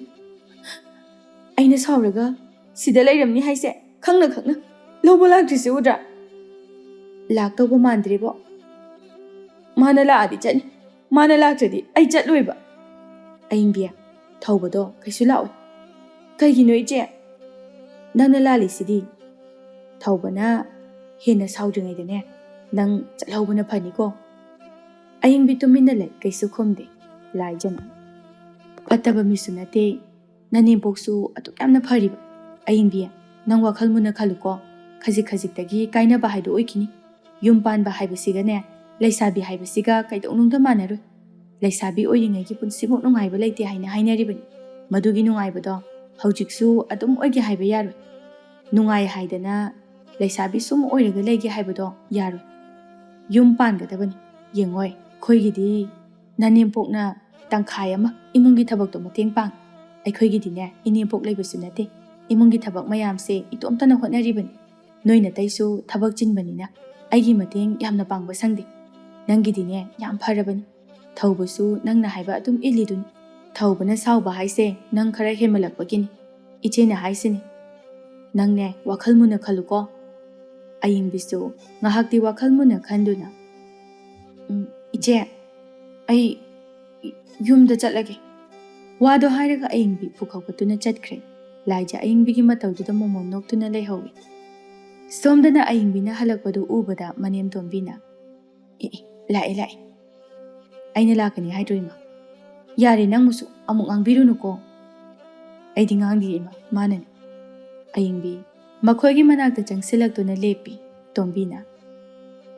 ꯑꯩꯅ ꯁꯥꯎꯔꯒ ꯁꯤꯗ ꯂꯩꯔꯝꯅꯤ ꯍꯥꯏꯁꯦ ꯈꯪꯅ ꯈꯪꯅ ꯂꯧꯕ ꯂꯥꯛꯇ꯭ꯔꯤꯁꯦ ꯎꯗ꯭ꯔꯥ? ꯂꯥꯛꯇꯧꯕ ꯃꯥꯟꯗ꯭ꯔꯦꯕꯣ꯫ ꯃꯥꯅ ꯂꯥꯛꯑꯗꯤ ꯆꯠꯅꯤ, ꯃꯥꯅ ꯂꯥꯛꯇ꯭ꯔꯗꯤ ꯑꯩ ꯆꯠꯂꯣꯏꯕ꯫ ꯑꯌꯤꯡꯕꯤ, ꯊꯧꯕꯗꯣ ꯀꯩꯁꯨ ꯂꯥꯛꯑꯣꯏ꯫ ꯀꯩꯒꯤꯅꯣ ꯏꯆꯦ? ꯅꯪꯅ ꯂꯥꯜꯂꯤꯁꯤꯗꯤ꯫ ꯊꯧꯕꯅ ꯍꯦꯟꯅ ꯁꯥꯎꯗ꯭ꯔꯤꯉꯩꯗꯅꯦ, ꯅꯪ ꯆꯠꯍꯧꯕꯅ ꯐꯅꯤꯀꯣ꯫ ꯑꯌꯤꯡꯕꯤ ꯇꯨꯃꯤꯟꯅ ꯂꯩ, ꯀꯩꯁꯨ ꯈꯨꯝꯗꯦ꯫ ꯂꯥꯏꯖꯅ, ꯐꯠꯇꯕ ꯃꯤꯁꯨ ꯅꯠꯇꯦ, ꯅꯅꯦꯝꯄꯣꯛꯁꯨ ꯑꯗꯨꯛ ꯌꯥꯝꯅ ꯐꯔꯤꯕ꯫ ꯑꯌꯤꯡꯕꯤ, ꯅꯪ ꯋꯥꯈꯜ ꯃꯨꯟꯅ ꯈꯜꯂꯨꯀꯣ꯫ ꯈꯖꯤꯛ ꯈꯖꯤꯛꯇꯒꯤ ꯀꯥꯏꯅꯕ ꯍꯥꯏꯗꯣ ꯑꯣꯏꯈꯤꯅꯤ꯫ ꯌꯨꯝ ꯄꯥꯟꯕ ꯍꯥꯏꯕꯁꯤꯒꯅꯦ, ꯂꯩꯁꯥꯕꯤ ꯍꯥꯏꯕꯁꯤꯒ ꯀꯩꯗꯧꯅꯨꯡꯗ ꯃꯥꯟꯅꯔꯣꯏ꯫ ꯂꯩꯁꯥꯕꯤ ꯑꯣꯏꯔꯤꯉꯩꯒꯤ ꯄꯨꯟꯁꯤꯃꯨꯛ ꯅꯨꯡꯉꯥꯏꯕ ꯂꯩꯇꯦ ꯍꯥꯏꯅ ꯍꯥꯏꯅꯔꯤꯕꯅꯤ꯫ ꯃꯗꯨꯒꯤ ꯅꯨꯡꯉꯥꯏꯕꯗꯣ ꯍꯧꯖꯤꯛꯁꯨ ꯑꯗꯨꯝ ꯑꯣꯏꯒꯦ ꯍꯥꯏꯕ ꯌꯥꯔꯣꯏ꯫ ꯅꯨꯡꯉꯥꯏ ꯍꯥꯏꯗꯅ ꯂꯩꯁꯥꯕꯤ ꯁꯨꯝ ꯑꯣꯏꯔꯒ ꯂꯩꯒꯦ ꯍꯥꯏꯕꯗꯣ ꯌꯥꯔꯣꯏ꯫ ꯌꯨꯝ ꯄꯥꯟꯒꯗꯕꯅꯤ꯫ ꯌꯦꯡꯉꯣꯏ, ꯑꯩꯈꯣꯏꯒꯤꯗꯤ ꯅꯅꯦꯝꯄꯣꯛꯅ ꯇꯪꯈꯥꯏ ꯑꯃ ꯏꯃꯨꯡꯒꯤ ꯊꯕꯛꯇꯣ ꯃꯇꯦꯡ ꯄꯥꯡ꯫ ꯑꯩꯈꯣꯏꯒꯤꯗꯤꯅꯦ, ꯏꯅꯦꯝꯄꯣꯛ ꯂꯩꯕꯁꯨ ꯅꯠꯇꯦ꯫ ꯏꯃꯨꯡꯒꯤ ꯊꯕꯛ ꯃꯌꯥꯝꯁꯦ ꯏꯇꯣꯝꯇꯅ ꯍꯣꯠꯅꯔꯤꯕꯅꯤ꯫ ꯅꯣꯏ ꯅꯇꯩꯁꯨ ꯊꯕꯛ ꯆꯤꯟꯕꯅꯤꯅ ꯑꯩꯒꯤ ꯃꯇꯦꯡ ꯌꯥꯝꯅ ꯄꯥꯡꯕ ꯁꯪꯗꯦ꯫ ꯅꯪꯒꯤꯗꯤꯅꯦ, ꯌꯥꯝ ꯐꯔꯕꯅꯤ꯫ ꯊꯧꯕꯁꯨ ꯅꯪꯅ ꯍꯥꯏꯕ ꯑꯗꯨꯝ ꯏꯜꯂꯤꯗꯨꯅꯤ꯫ ꯊꯧꯕꯅ ꯁꯥꯎꯕ ꯍꯥꯏꯁꯦ ꯅꯪ ꯈꯔ ꯍꯦꯟꯃꯜꯂꯛꯄꯒꯤꯅꯤ꯫ ꯏꯆꯦꯅ ꯍꯥꯏꯁꯤꯅꯤ꯫ ꯅꯪꯅꯦ, ꯋꯥꯈꯜ ꯃꯨꯟꯅ ꯈꯜꯂꯨꯀꯣ꯫ ꯑꯌꯤꯡꯕꯤꯁꯨ ꯉꯥꯏꯍꯥꯛꯇꯤ ꯋꯥꯈꯜ ꯃꯨꯟꯅ ꯈꯟꯗꯨꯅ, "ꯎꯝ, ꯏꯆꯦ, ꯑꯩ ꯌꯨꯝꯗ ꯆꯠꯂꯒꯦ꯫" ꯋꯥꯗꯣ ꯍꯥꯏꯔꯒ ꯑꯌꯤꯡꯕꯤ ꯄꯨꯈꯧꯒꯠꯇꯨꯅ ꯆꯠꯈ꯭ꯔꯦ꯫ ꯂꯥꯏꯖ ꯑꯌꯤꯡꯕꯤꯒꯤ ꯃꯇꯧꯗꯨꯗ ꯃꯣꯃꯣꯟ ꯅꯣꯛꯇꯨꯅ ꯂꯩꯍꯧꯏ꯫ ꯁꯣꯝꯗꯅ ꯑꯌꯤꯡꯕꯤꯅ ꯍꯜꯂꯛꯄꯗꯨ ꯎꯕꯗ ꯃꯅꯦꯝ ꯇꯣꯝꯕꯤꯅ, "ꯑꯦ, ꯑꯦ, ꯂꯥꯛꯑꯦ, ꯂꯥꯛꯑꯦ꯫ ꯑꯩꯅ ꯂꯥꯛꯀꯅꯤ ꯍꯥꯏꯗ꯭ꯔꯣ, ꯏꯃꯥ? ꯌꯥꯔꯦ, ꯅꯪꯕꯨꯁꯨ ꯑꯃꯨꯛ ꯉꯥꯡꯕꯤꯔꯨꯅꯨꯀꯣ꯫" "ꯑꯩꯗꯤ ꯉꯥꯡꯗꯤꯌꯦ, ꯏꯃꯥ, ꯃꯥꯅꯅꯤ꯫" ꯑꯌꯤꯡꯕꯤ ꯃꯈꯣꯏꯒꯤ ꯃꯅꯥꯛꯇ ꯆꯪꯁꯤꯜꯂꯛꯇꯨꯅ ꯂꯦꯞꯄꯤ꯫ ꯇꯣꯝꯕꯤꯅ,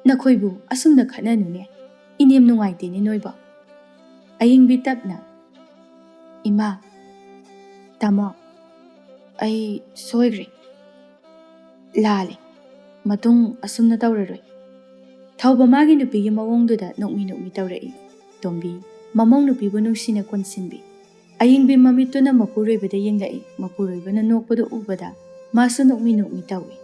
"ꯅꯈꯣꯏꯕꯨ ꯑꯁꯨꯝꯅ ꯈꯠꯅꯅꯨꯅꯦ, ꯏꯅꯦꯝ ꯅꯨꯡꯉꯥꯏꯇꯦꯅꯦ ꯅꯣꯏꯕꯣ꯫" ꯑꯌꯤꯡꯕꯤ ꯇꯞꯅ, "ꯏꯃꯥ, ꯇꯥꯃꯣ, ꯑꯩ ꯁꯣꯏꯈ꯭ꯔꯦ, ꯂꯥꯜꯂꯦ꯫ ꯃꯇꯨꯡ ꯑꯁꯨꯝꯅ ꯇꯧꯔꯔꯣꯏ꯫ ꯊꯧꯕ ꯃꯥꯒꯤ ꯅꯨꯄꯤꯒꯤ ꯃꯑꯣꯡꯗꯨꯗ ꯅꯣꯛꯃꯤ ꯅꯣꯛꯃꯤ ꯇꯧꯔꯛꯏ꯫ ꯇꯣꯝꯕꯤ ꯃꯃꯧ ꯅꯨꯄꯤꯕꯨ ꯅꯨꯡꯁꯤꯅ ꯀꯣꯟꯁꯤꯟꯕꯤ꯫ ꯑꯌꯤꯡꯕꯤ ꯃꯃꯤꯠꯇꯨꯅ ꯃꯄꯨꯔꯣꯏꯕꯗ ꯌꯦꯡꯂꯛꯏ꯫ ꯃꯄꯨꯔꯣꯏꯕꯅ ꯅꯣꯛꯄꯗꯨ ꯎꯕꯗ ꯃꯥꯁꯨ ꯅꯣꯛꯃꯤ ꯅꯣꯛꯃꯤ ꯇꯧꯏ꯫